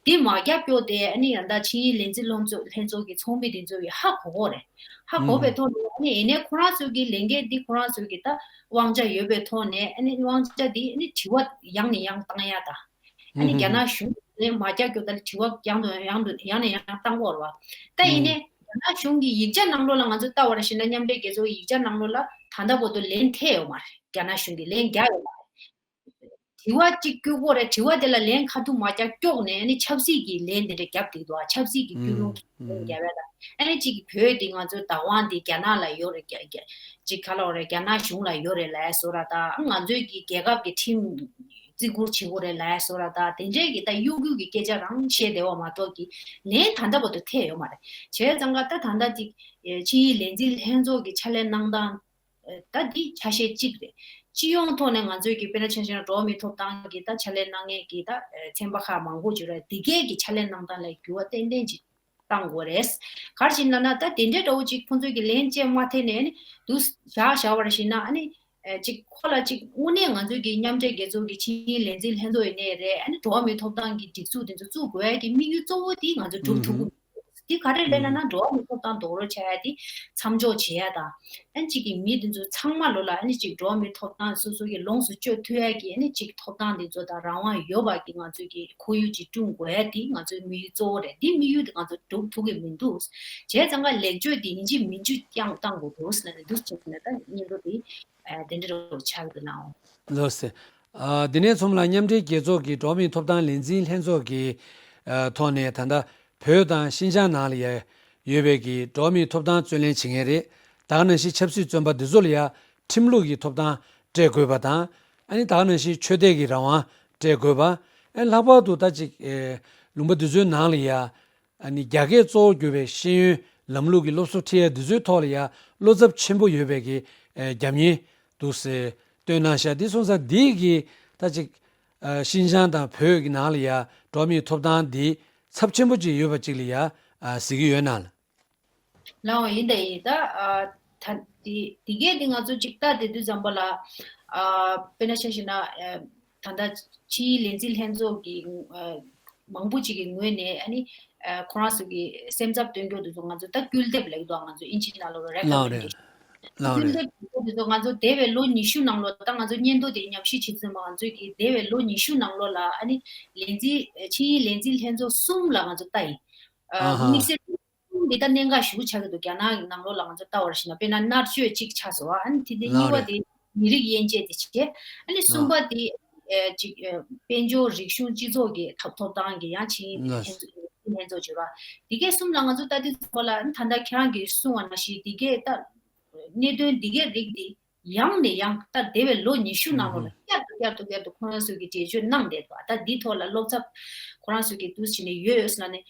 དེ་མ་བརྒྱབ་རྐྱང་དེ་ཨ་ནི་ཡང་ད་ཆིངས་ཡིག་ལས་འཛིན་ལྷན་ཚོགས་ལྷན་ཚོགས་ཀྱི་ཚོགས་མི་དེ་ཚོ་ཡིས་ཧ་གོ་གོ་རེད། ཧ་གོ་བའི་ཐོག་ནས་ཨ་ནི་ཡིན་ནའི་ཁོ་རང་ཚོ་གི་ལས་འགན་འདི་ཁོ་རང་ཚོ་གི་ད་དབང་ཆ་ཡོད་པའི་ཐོག་ནས་ཨ་ནི་དབང་ཆ་འདི་ཨ་ནི་དྲི་བ་ཡང་ནས་ཡང་བཏང་ཡ་ད། ཨ་ནི་རྒྱ་ནག་གཞུང་ནས་མ་རྒྱག་རྒྱུ་ད་དྲི་བ་ཡང་དུ་ཡང་དུ་ཡང་ནས་ཡང་བཏང་གོ་རེད་བ། ད་ཡིན་ནའི་རྒྱ་ནག་གཞུང་གི་ཡིག་ཆ་ནང་ལོགས་ལ་ང་ཚོ་ལྟ་བར་ཞིག་ན་མཉམ་འབྲེལ་རྒྱལ་ཚོགས་ཡིག་ཆ་ནང་ལོགས་ལ་ད་ལྟ་བར་དུ་ལན་ཐེབས་ཡོད་མ་རེད། རྒྱ་ནག་གཞུང་གིས་ལན་རྒྱག་ཡོད་མ་རེད། དྲི་བ་གཅིག་བསྐྱུར་གོ་རེད། དྲི་བ་དེ་ལ་ལན་ཁ་ཐུག་མ་རྒྱག་ཀྱོག་ནས་ཨ་ནི་ཆབ་སྲིད་ཀྱི་ལན་དེ་འདྲ་རྒྱབ་བསྡད་འདུག་ཨ་ཆབ་སྲིད་ཀྱི་སྐུལ་སློང་གི་ལན་རྒྱབ་ཡ་ད་ཨ་ནི་གཅིག་བོད་དེ་ང་ཚོའི་བདག་དབང་དེ་རྒྱ་ནག་ལ་ཡོད་རེད། རྒྱ་རྒྱ་གཅིག་ག་ལ་བ་རེད། རྒྱ་ནག་གཞུང་ལ་ཡོད་རེད་ལབ་ཡ་བཟོ་འདྲ་ད་ཨ་ང་ཚོའི་གི་རྒྱལ་ཁབ་ཀྱི་ཁྲིམས་བརྩི་བཀུར་བྱེད་དགོས་རེད་ལབ་ཡ་བཟོ་འདྲ་ད་དེ་འདྲའི་གི་ད་གཡོ་སྒྱུ་གི་སྐད་ཆ་རང་བཤད་བསྡད་པ་མ་གཏོགས་ཀྱི་ལན་ད་ལྟ་བར་དུ་ཐེབས་ཡོད་མ་རེད། བྱས་ཙང་ཀ་ད་ད་ལྟ་ཅིག་ཆིངས་ཡིག་ལས་འཛིན་ལྷན་ཚོགས་ཀྱི་ཕྱག་ལས་གནང་སྟངས། ད་འདི་ཆ་ཤས་གཅིག་རེད། སྤྱི་ཡོངས་ཐོག་ནས་ང་ཚོའི་གི་དཔེར་ན་ཆ་བཞག་ན་འགྲོ་བ་མིའི་ཐོབ་ཐང་གི་ད་ཕྱག་ལས་གནང་མཁན་གྱི་ད་ཚན་པ་ཁག་མང་པོ་ཅིག་ཡོད་རེད། འདི་གས་ཀྱི་ཕྱག་ལས་གནང་སྟངས་ལ་འགྱུར་བ་ཏན་ཏན་ཅིག་གཏང་དགོས་རེད། ག་རེ་ཞིག་ལབ་ན་ད་དེ་འདྲའི་འདྲ་བོ་ཅིག་ཁོང་ཚོས་གི་ལན་ཅིག་མ་ཐེབས་ནས་ནི་འདུག་བཞག་བཞག་པ་རེད་ཞིག་ན་ཨ་ནི་ཅིག་ཁོ་ལ་ཅིག་དངོས་གནས་ང་ཚོའི་གི་མཉམ་འབྲེལ་རྒྱལ་ཚོགས་ཀྱི་ཆིངས་ཡིག་ལས་འཛིན་ལྷན་ཚོགས་ཡིན་ནའི་རེད། ཨ་ནི་འགྲོ་བ་མིའི་ཐོབ་ཐང་གི་སྒྲིག་འཛུགས་དེ་ཚོ་བཙུགས་དགོས་ཡ་གི་དམིགས་ཡུལ་གཙོ་བོ་དེ་ང་ཚོ་སྒྲུབ་ཐུབ་ཀྱི་འདུག་དེ་ག་རེ་རེད་ལབ་ན་འགྲོ་བ་མིའི་ཐོབ་ཐང་རྡོག་རོལ་ཆགས་ཡ་དེ་མཚམས་འཇོག་བྱེད་ཡ་དང་། ཨ་ནི་གཅིག་གི་མི་དེ་ཚོ་ཚང་མ་ལོ་ལ་ཨ་ནི་གཅིག་འགྲོ་བ་མིའི་ཐོབ་ཐང་སོ་སོ་གི་ལོངས་སུ་སྤྱོད་ཐུབ་ཡ་གི་ཨ་ནི་གཅིག་ཐོབ་ཐང་དེ་ཚོ་དང་རང་དབང་ཡོད་པ་གི་ང་ཚོ་གི་ཁོར་ཡུག་ཅིག་བསྐྲུན་དགོས་ཡ་དེ་ང་ཚོའི་དམིགས་ཡུལ་གཙོ་བོ་རེད། དེ་དམིགས་ཡུལ་དེ་ང་ཚོ་སྒྲུབ་ཐུབ་ཀྱི་མི་འདུག་བྱས་ཙང་ཀ་ལེགས་བཅོས་དེ་ཡིན་གཅིག་མིན་གཅིག་ཀྱང་གཏང་དགོས་འདུག་ཟེར་ནས་འདུག་བྱས་ནས་ད་སྙན་ཐོ་དེ་དེ་འདྲ་རུ་ཆགས་ཀྱི་ནའོ། ལགས་སེ། ཨ་དེ་ནས་མཚམས་ལ་མཉམ་འབྲེལ་རྒྱལ་ཚོགས་ཀྱི་འགྲོ་བ་མིའི་ཐོབ་ཐང་ལས་འཛིན་ལྷན་ཚོགས་ཀྱི་ཨ་ཐོག་ནས་ད་ལྟ་བོད་དང་ཤིན་ཅང་ནང་ལ་ཡ་ཡོད་པའི་གི་འགྲོ་བ་མིའི་ཐོབ་ཐང་རྩོད་ལེན་བྱེད་མཁན་རེད། ད་ག་ནང་བཞིན་ཆབ་སྲིད་བཙོན་པ་འདི་ཚོ་ལ་ཡ་ཁྲིམས་ལུགས་ཀྱི་ཐོབ་ཐང་སྤྲད་དགོས་པ་དང་། ཨ་ནི་ད་ག་ནང་བཞིན་ཆོས་དད་ཀྱི་རང་དབང་སྤྲད་དགོས་པ། ཨ་ནི་ལྷག་པར་དུ་ད་ཅིག་ཨེ་ལུང་པ་འདི་ཚོའི་ནང་ལ་ཡ་ཨ་ནི་རྒྱ་སྐད་གཙོ་བོ་གྱུར་པའི་ཤེས་ཡོན་ལམ་ལུགས་ཀྱི་སློབ་གསོ་ཁྲིད་ཡ་འདི་ཚོའི་ཐོག་ལ་ཡ་བློ་འཚབ་ཆེན་པོ་ཡོད་པའི་གི་ཨེ་རྒྱབ་གཉེར་འདུག་ཟེར་བཏོན་གནང་ཤག་འདི་སོང་ཙང་འདི་གི་ད་ཅིག་ཨ་ཤིན་ཅང་དང་བོད་ཀྱི་ནང་ལ་ཡ་འགྲོ་བ་མིའི་ཐོབ་ཐང་འདི་ཚབས་ཆེན་པོ་ཅིག་ཡོད་པ་ཅིག་ལ་ཡ་ཨ་གཟིགས་ཀྱི་ཡོད་ན་ལགས། ལའོ་ཡིན་ད་ཡིན་ད་ཨ་ད་དེ་དེ་གས་དེ་ང་ཚོ་ཅིག་ལྟ་དེ་དུས་ཙམ་པ་ལ་ཨ་དཔེར་ན་ཆ་བཞག་ན་ཨ་ད་ལྟ་ཕྱིའི་ལས་འཛིན་ལྷན་ཚོགས་ཀྱི་ཨ་མང་པོ་ཅིག་གི་ངོས་ནས་ཨ་ནི་ཨ་ཁོ་རང་ཚོ་གི་སེམས་འཚབ་སྟོན་རྒྱུ་དེ་ཚོ་ང་ཚོ་ད་སྐུལ་འདེབས་ལབ་ཀྱི་འདུག་ང་ཚོ་ཨིན་ཇི་ནང་ལོགས་ལ་རེ་ཀོ་མེན་ཌེ་ཤན། ལགས་རེད། སྐུལ་འདེབས་དེ་ཚོ་ང་ཚོ་འདས་པའི་ལོ་ཉི་ཤུ་ནང་ལོགས། ད་ང་ཚོ་སྙན་ཐོ་དེ་ཉམས་ཞིབ་བྱེད་ཙམ་པ། ང་ཚོས་ཀྱི་འདས་པའི་ལོ་ཉི་ཤུ་ནང་ལོགས་ལ་ཨ་ནི་ལས་འཛིན། ཆིངས་ཡིག་ལས་འཛིན་ལྷན་ཚོགས་གསུམ་ལ་ང་ཚོ་ལྟ་ཡིན། ཨ་ཧ། དམིགས་བསལ་གསུམ་འདི་ད་གནད་འགག་ཞེ་པོ་ཆགས་ཀྱི་འདུག་རྒྱ་ནག་གི་ནང་ལོགས་ལ་ང་ཚོ་ལྟ་བར་ཞིག་ན། དཔེར་ན་མནར་གཅོད་གཅིག་ཆགས་སོང་བ། ཨ་ནི་དེ་ནས་གཉིས་པ་ལགས་རེད། དེ་མི་རིགས་དབྱེ་འབྱེད་དེ་བྱས། ཨ་ནི་གསུམ་པ་དེ་ཨ་ཅིག་ཨ་དཔལ་འབྱོར་རིག་གཞུང་སྤྱི་ཚོགས་ཀྱི་ཐོབ་ཐོབ་ཐང་གི་ཡང་ཆིངས་ཡིག་ལགས། ལྷན་ཚོགས་ལྷན་ཚོགས་བྱོས་ར། དེ་གའི་གསུམ་ལ་ང་ཚོ་ལྟ་དུས་ཙམ་པ་ལ། ཨ་ནི་ད་ལྟ་ཁྱེད་རང་གིས་གསུངས་པ་ནང་བཞིན་དེ་གའི་ད་གནད་དོན་འདི་གའི་རིགས་འདི་ཡང་ནས་ཡང་ད་འདས་པའི་ལོ་ཉི་ཤུ་ནང་ལོགས་ལ་ཨུ་ཧུ། བསྐྱར་དུ་བསྐྱར་དུ་བསྐྱར་དུ་ཁོང་རང་ཚོས་ཀྱིས་འགྲེལ་བརྗོད་གནང་བསྡད་འདུག་ད་འདི་ཐོག་ལ་བློ་འཚབ་ཁོ་རང་ཚོས་ཀྱིས་འདུག་བྱས་ནས་ཡོད་ཡོད་ཟེར་ལབ་ནས།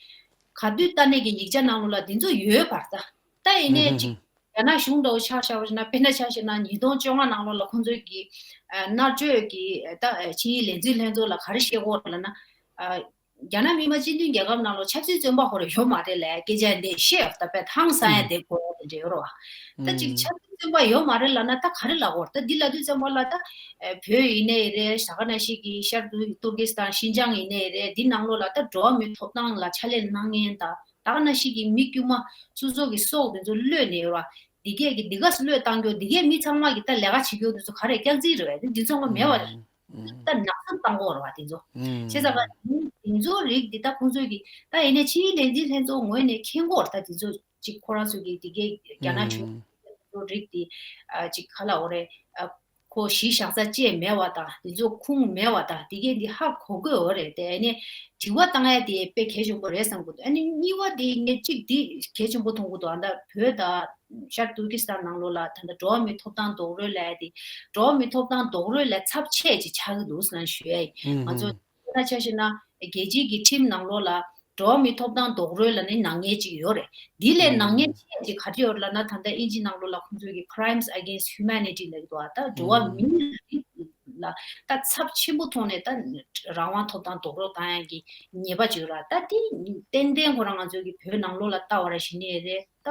ག་དུས་ལྟ་ནས་ཀྱི་ཡིག་ཆ་ནང་ལོགས་ལ་འདི་ཚོ་ཡོད་པར། ད་ད་ཡིན་ནའི་ཨུ་ཧུ། ཅིག་རྒྱ་ནག་གཞུང་འདྲ་བོ་ཆ་བཞག་པ་ཞིག་ན། དཔེར་ན་ཆ་བཞག་ན་ཉིས་སྟོང་བཅོ་ལྔ་ནང་ལོགས་ལ་ཁོང་ཚོས་ཀྱིས་ཨ་མནར་གཅོད་ཀྱི་ད་ཆིངས་ཡིག་ལས་འཛིན་ལྷན་ཚོགས་ལ་ག་རེ་བཤད་ཀྱི་ཡོད་རེད་ལབ་ན། ཨ། རྒྱ་ནག་མི་དམངས་སྤྱི་མཐུན་རྒྱལ་ཁབ་ནང་ལོགས་ཆབ་སྲིད་བཙོན་པ་ཁོ་རང་ཡོད་མ་རེད་ལབ་སྐད་ཆ་འདི་བཤད་ཡོད། ད་དཔེ་ཧང་སང་ཡ་ཨུ། དེ་གོ་ཡ་དེ་འདྲ་ཡོད་རེད་བ། ད་ཅིག་ཨུ། ཆབ་སྲིད་བཙོན་པ་ཡོད་མ་རེད་ལབ་ན་ད་ག་རེ་ལབ་དགོས་རེད། ད་འདི་ལབ་དུས་ཙམ་པ་ལ་ད་ཨེ་བོད་ཡིན་ནའི་རེད། ད་ག་ནང་བཞིན་གྱི་ཤར་ཏུར་ཏུར་ཀི་སི་ཐན་ཤིན་ཅང་ཡིན་ནའི་རེད། འདི་ནང་ལོགས་ལ་ད་འགྲོ་བ་མིའི་ཐོབ་ཐང་ལ་ཕྱག་ལས་གནང་མཁན་དང་། ད་ག་ནང་བཞིན་གྱི་མི་དཀྱུས་མ་སོ་སོ་གི་སྲོག་དེ་ཚོ་གློད་ནས་ཡོད་རེད་བ། འདི་གས་ཀྱི་འདི་ག་སུ་གློད་བཏང་རྒྱུ། འདི་གས་མི་ཚང་མ་གི་ད་ལས་ཀ་བྱེད་རྒྱུ་དེ་ཚོ་ག་རེ་སྐྱག་རྫུན་རེད་བས། འདི་ཚོ་ང་མེད་བ་རེད། ད་ནག་འཚུབ་བཏང་གི་ཡོད་རེད་བ་དེ་ཚོ། བྱས་ཙང་ཀ་དེ་ཚོ་རིགས་འདི་ད་ཁོང་ཚོས་ཀྱི་ད་ཡིན་ནའི་ཆིངས་ཡིག་ལས་འཛིན་ལྷན་ཚོགས་ངོས་ནས་མཁྱེན་གྱི་ཡོད་རེད། ད་དེ་ཚོ་ཅིག་ཁོ་རང་ཚོ་གི་དེ་གའི་རྒྱ་ནག་གཞུང་ཚོ་རིགས་འདི་ཨ་ཅིག་ག་ལབ་དགོས་རེད། ཨ་ཁོ་གཞི་བཞག་ས་བཅས་མེད་པ་དང་། དེ་ཚོ་ཁུངས་མེད་པ་དང་། དེ་གའི་འདི་ཧ་གོ་གི་ཡོད་རེད། དེ་ནས་དྲི་བ་བཏང་ཡ་དེ་དཔེ་གལ་ཆེན་པོ་རེད་བསམ་གྱི་འདུག་ཨ་ནི་གཉིས་པ་དེ་ངས་གཅིག་འདི་གལ་ཆེན་པོ་མཐོང་གི་འདུག་ཨ་ད་བོད་དང་ཤར་ཏུར་ཀི་སི་ཐན་ནང་ལོགས་ལ་ད་ལྟ་འགྲོ་བ་མིའི་ཐོབ་ཐང་རྡོག་རོལ་ལབ་ཡ་དེ། འགྲོ་བ་མིའི་ཐོབ་ཐང་རྡོག་རོལ་ལས་ཚབས་ཆེ་ཅིག་ཆགས་ཀྱི་འདུག་ཟེར་ནས་ཞུ་ཡ་ཡིན། ང་ཚོ་ཨུ་ཧུ། དཔེར་ན་ཆ་བཞག་ན་རྒྱལ་སྤྱིའི་གི་ཁྲིམས་ནང་ལོགས་ལ་འགྲོ་བ་མིའི་ཐོབ་ཐང་རྡོག་རོལ་ལབ་ནས་ནང་ཉེས་ཅིག་ཡོད་རེད། འདི་ལས་ནང་ཉེས་ཆེ་ཅིག་ག་རེ་ཡོད་རེད་ལབ་ན། ད་ལྟ་དབྱིན་ཇི་ནང་ལོགས་ལ་ཁོང་ཚོས་ཀྱི་Crimes Against Humanity ལབ་ཀྱི་འདུག་ཨ་ད་འགྲོ་བ་མིའི་རིགས་ལ་ད་ཚབས་ཆེན་པོ་ཐོག་ནས་ད་རང་དབང་ཐོབ་ཐང་རྡོག་རོལ་བཏང་ཡ་གི་ཉེས་པ་ཅིག་ཡོད་རེད། ད་དེ་ཏན་ཏན་ཁོ་རང་ང་ཚོའི་གི་བོད་ནང་ལོགས་ལ་ལྟ་བ་ར་བྱེད་ནའི་རེད། ད་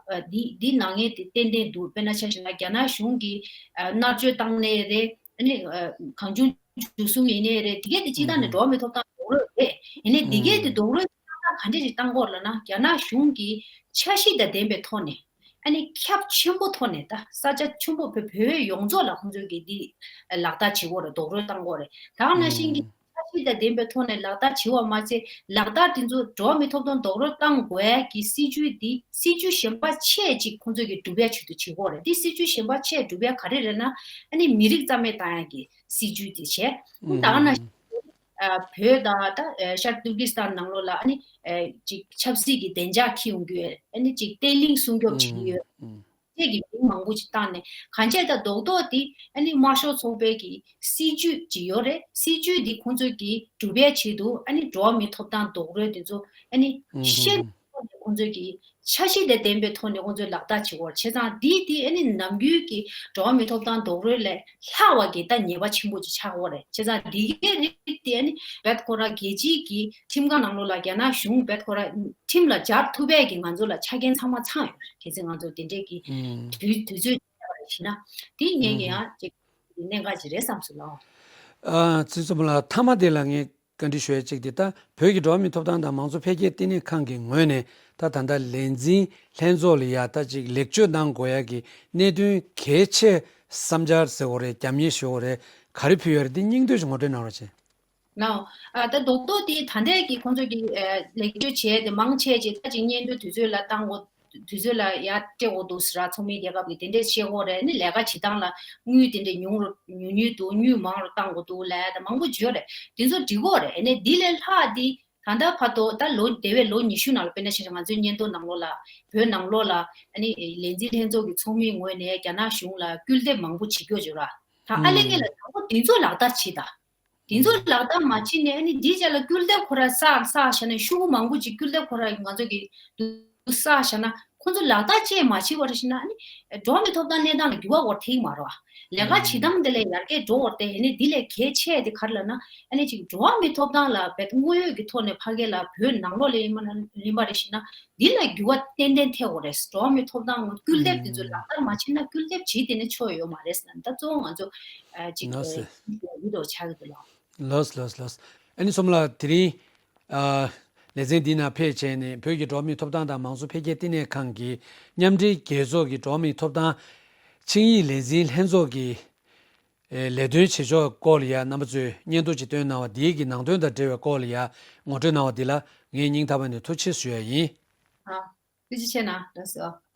ཨ་འདི་འདི་ནང་ཉེས་དེ་ཏན་ཏན་འདུག་དཔེར་ན་ཆ་བཞག་ན་རྒྱ་ནག་གཞུང་གིས་ཨ་མནར་གཅོད་བཏང་ནའི་རེད། ཨ་ནི་ཨ་གང་བྱུང་འཇུ་བཟུང་ཡིན་ནའི་རེད། དེ་གས་དེ་སྤྱིར་བཏང་ནས་འགྲོ་བ་མིའི་ཐོབ་ཐང་རྡོག་རོལ་རེད། ཡིན་ནའི་དེ་གས་དེ་རྡོག་རོལ་གཏོང་སྟངས་ག་འདྲས་ཞིག་བཏང་གི་ཡོད་ལབ་ན། རྒྱ་ནག་གཞུང་གིས་འཆར་གཞི་དང་ལྡན་པའི་ཐོག་ནས། ཨ་ནི་ཁྱབ་ཆེན་པོ་ཐོག་ནས། ད་ས་ཆ་ཆེན་པོ་བོད་བོད་ཡོངས་རྫོགས་ལ་ཁོང་ཚོས་ཀྱིས་འདི་ལག་བསྟར་བྱེད་ཀྱི་ཡོད་རེད། རྡོག་རོལ་བཏང་གི་ཡོད་རེད། ད་ག་ནང་བཞིན་གྱི་འཆར་གཞི་དང་ལྡན་པའི་ཐོག་ནས་ལག་བསྟར་བྱེད་པ་མ་ཚད། ལག་བསྟར་དེ་ཚོ་འགྲོ་བ་མིའི་ཐོབ་ཐང་རྡོག་རོལ་བཏང་དགོས་ཡ་གི་སྲིད་ཇུས་འདི་སྲིད་ཇུས་གཞན་པ་ཆེ་ཅིག་ཁོང་ཚོས་ཀྱིས་སྒྲུབ་ཡ་ཆེད་དུ་བྱེད་ཀྱི་ཡོད་རེད། འདི་སྲིད་ཇུས་གཞན་པ་ཆེ་སྒྲུབ་ཡ་ག་རེ་རེད་ན། ཨ་ནི་མི་རིགས་རྩ་མེད་བཏང་ཡ་གི་སྲིད་ཇུས་དེ་བྱས། ཨ་ནི་ད་ག་ནང་བཞིན་ཨ་བོད་དང་ད་ཨ་ཤར་ཏུར་ཀི་སི་ཐན་ནང་ལོགས་ལ་ཨ་ནི་ཨ་ཅིག་ཆབ་སྲིད་ཀྱི་བདེ་འཇགས་འཁྱེར་ཡོང་རྒྱུ། ཨ་ནི་ཅིག་བརྟན་ལྷིང་སྲུང་སྐྱོབ་བྱེད་ཀྱི་ཡོད། ཨུ་ཨུ་ཅེས་ཀྱི་མིང་མང་པོ་ཅིག་བཏགས་ནས། གང་བྱས་ད་རྡོག་རྡོག་དེ་ཨ་ནི་དམར་ཤོག་ཚོགས་པའི་གི་སྲིད་ཇུས་ཅིག་ཡོད་རེད། སྲིད་ཇུས་འདི་ཁོང་ཚོས་ཀྱིས་སྒྲུབ་པའི་ཆེད་དུ་ཨ་ནི་འགྲོ་བ་མིའི་ཐོབ་ཐང་རྡོག་རོལ་དེ་ཚོ་ཨ་ནི་ཨུ་ཧུ་ཤེས་ཐོག་ནས་ཁོང་ཚོས་ཀྱིས་འཆར་གཞི་དང་ལྡན་པའི་ཐོག་ནས་ཁོང་ཚོས་ལག་བསྟར་བྱེད་ཀྱི་ཡོད་རེད། བྱས་ཙང་འདི་དེ་ཨ་ནི་ནམ་རྒྱུན་གྱི་འགྲོ་བ་མིའི་ཐོབ་ཐང་རྡོག་རོལ་ལས་ལྷག་པ་གི་ད་ཉེས་པ་ཆེན་པོ་ཅིག་ཆགས་ཀྱི་ཡོད་རེད། བྱས་ཙང་འདི་གའི་རིགས་དེ་ཨ་ནི་བེད་ཁོ་ར་རྒྱལ་སྤྱིའི་གི་ཁྲིམས་ཁང་ནང་ལོགས་ལ་རྒྱ་ནག་གཞུང་བེད་ཁོ་ར་ཁྲིམས་ལ་སྦྱར་ཐུབ་པའི་གི་ང་ཚོ་ལ་ཆ་རྐྱེན་ཚང་མ་ཚང་ཡོད་རེད། གལ་སྲིད་ང་ཚོ་དེ་འདྲའི་གི་ཨུམ། དུས་དུས་ཚོད་བྱས་པ་རེད་ཞེ་ན། དེ་ངས་ཀྱི་ཨུམ། ཡང་ཅིག་གནད་འགག་ཅིག་རེད་བསམ་སོང་ལགས། ཨ་ཚེ་བཙུན་མ་ལགས། མཐའ་མ་དེ་ལ་ངས་བཀའ་འདྲི་ཞུ་ཡ་གཅིག་དེ། ད་བོད་ཀྱི་འགྲོ་བ་མིའི་ཐོབ་ཐང་དང་མང་གཙོ་འཕེལ་རྒྱས་ལྟེ་གནས་ཁང་གི་ངོས་ནས་ད་ད་ལྟ་ལས་འཛིན་ལྷན་ཚོགས་ལ་ཡ་ད་ཅིག་ལེགས་བཅོས་གནང་དགོས་ཡ་གི་གནད་དོན་གལ་ཆེ་བསམ་འཆར་ཟེར་དགོས་རེད། རྒྱབ་གཉེར་ཞུ་དགོས་རེད། ག་རེ་ཕུལ་ཡོད་རེད། འདི་སྙིང་བསྡུས་ཤིག་ངོ་སྤྲོད་གནང་རོགས་བྱེད། ལགས། ཨ་ད་རྡོག་རྡོག་དེ་ད་ལྟའི་གི་ཁོང་ཚོས་ཀྱི་ཨ་ལེགས་བཅོས་བྱས་ཏེ་མང་ཆེ་ཅིག་ད་ཅིག་སྙན་ཐོ་དུས་ཚོད་ལ་བཏང་དགོས། དུས་ཚོད་ལ་ཡར་སྤྲད་དགོས་འདུག་ཟེར་ར། ཚོགས་མི་རྒྱལ་ཁབ་ཀྱི་དེ་འདྲས་བཤད་ཀྱི་ཡོད་རེད། ཨ་ནི་ལས་ཀ་བྱེད་སྟངས་ལ་དངུལ་དེ་འདྲས་ཉུང་རུ་ཉུང་ཉུང་འདུག་དངུལ་མང་རུ་བཏང་དགོས་འདུག་ལབ་ཡ་ད་མང་པོ་བརྗོད་རེད། དེ་ཚོ་འགྲིག་གི་ཡོད་རེད། ཨ་ནི་འདི་ལས་ལྷག་དེ་ད་ལྟ་བར་དུ་ད་ལོ་འདས་པའི་ལོ་ཉི་ཤུ་ནང་ལ། དཔེར་ན་ཆ་བཞག་ང་ཚོའི་སྙན་ཐོ་ནང་ལོགས་ལ་བོད་ནང་ལོགས་ལ་ཨ་ནི་ལས་འཛིན་ལྷན་ཚོགས་ཀྱི་ཚོགས་མིའི་ངོས་ནས་རྒྱ་ནག་གཞུང་ལ་སྐུལ་འདེབས་མང་པོ་བྱེད་ཀྱི་ཡོད་ར། ད་ཨ་ལས་ངེས་ལ་དང་པོ་དེ་ཚོ་ལག་བསྟར་བྱེད་ད། དེ་ཚོ་ལག་བསྟར་མ་བྱས་ནས་ཨ་ནི་འདིའི་རྗེས་ལ་སྐུལ་འདེབས་ཁོ་ར་བསགས་བསགས་བཞག་ན། ཤུགས་མང་པོ་ཅིག་སྐུལ་འདེབས་ཁོ་ར་ང་ཚོ་གི་བསགས་བཞག་ན། ཁོ་ཚོ་ལག་བསྟར་བཅས་མ་བྱས་པ་རེད་ཟེར་ན། ཨ་ནི་འགྲོ་བ་མིའི་ཐོབ་ཐང་གནས་སྟངས་ལ་འགྱུར་བ་འོར་ཐེངས་མ་རེད་བ། ལས་ཀ་བྱེད་སྟངས་དེ་ལས་ཡར་རྒྱས་འགྲོ་འོར་ཏེ། ཨ་ནི་འདི་ལས་གལ་ཆེ་དེ་ག་རེ་ལབ་ན། ཨ་ནི་ཅིག་འགྲོ་བ་མིའི་ཐོབ་ཐང་ལ་བེད་དངོས་ཡོད་ཀྱི་ཐོག་ནས་ཕ་གི་ལ་བོད་ནང་ལོགས་ལ་ཡིན་པ་ན་ཡིན་པ་རེད་ཟེར་ན། འདི་ལ་འགྱུར་བ་ཏན་ཏན་ཐེབས་དགོས་རེད། འགྲོ་བ་མིའི་ཐོབ་ཐང་སྐུལ་འདེབས་དེ་ཚོ་ལག་བསྟར་མ་བྱས་ན་སྐུལ་འདེབས་བྱས་དེ་ནས་ཆོ་ཡོད་མ་རེད་ཟེར་ན། ད་གཙོ་བོ་ང་ཚོ་ཨ་ཅིག་ལགས་སེ། ཨ་འདི་འདྲ་ཆགས་ཀྱི་འདུག་ལགས། ལགས་ལགས་ལགས། ཨ་ནི་བསོད་ནམས་ལགས། དེ་རིང་ཨ་ལེ་ཚན་འདི་ནང་ཕེབས་བྱས་ནས་བོད་ཀྱི་འགྲོ་བ་མིའི་ཐོབ་ཐང་དང་མང་གཙོ་འཕེལ་རྒྱས་ལྟེ་གནས་ཁང་གི་མཉམ་འབྲེལ་རྒྱལ་ཚོགས་ཀྱི་འགྲོ་བ་མིའི་ཐོབ་ཐང་ ཆིངས་ཡིག་ལས་འཛིན་ལྷན་ཚོགས་ཀྱི་ཨེ་ལས་དོན་བྱེད་ཕྱོགས་སྐོར་ལ་ཡ་རྣམ་པ་ཚོས་སྙན་ཐོ་ཅིག་བཏོན་གནང་བ་འདིའི་གི་ནང་དོན་དང་འབྲེལ་བའི་སྐོར་ལ་ཡ་ངོ་སྤྲོད་གནང་བ་འདི་ལ་ངས་སྙིང་ཐག་པ་ནས་ཐུགས་རྗེ་ཆེ་ཞུ་ཡ་ཡིན། ཨ། ཐུགས་རྗེ་ཆེ་གནང་། ལགས་སོ།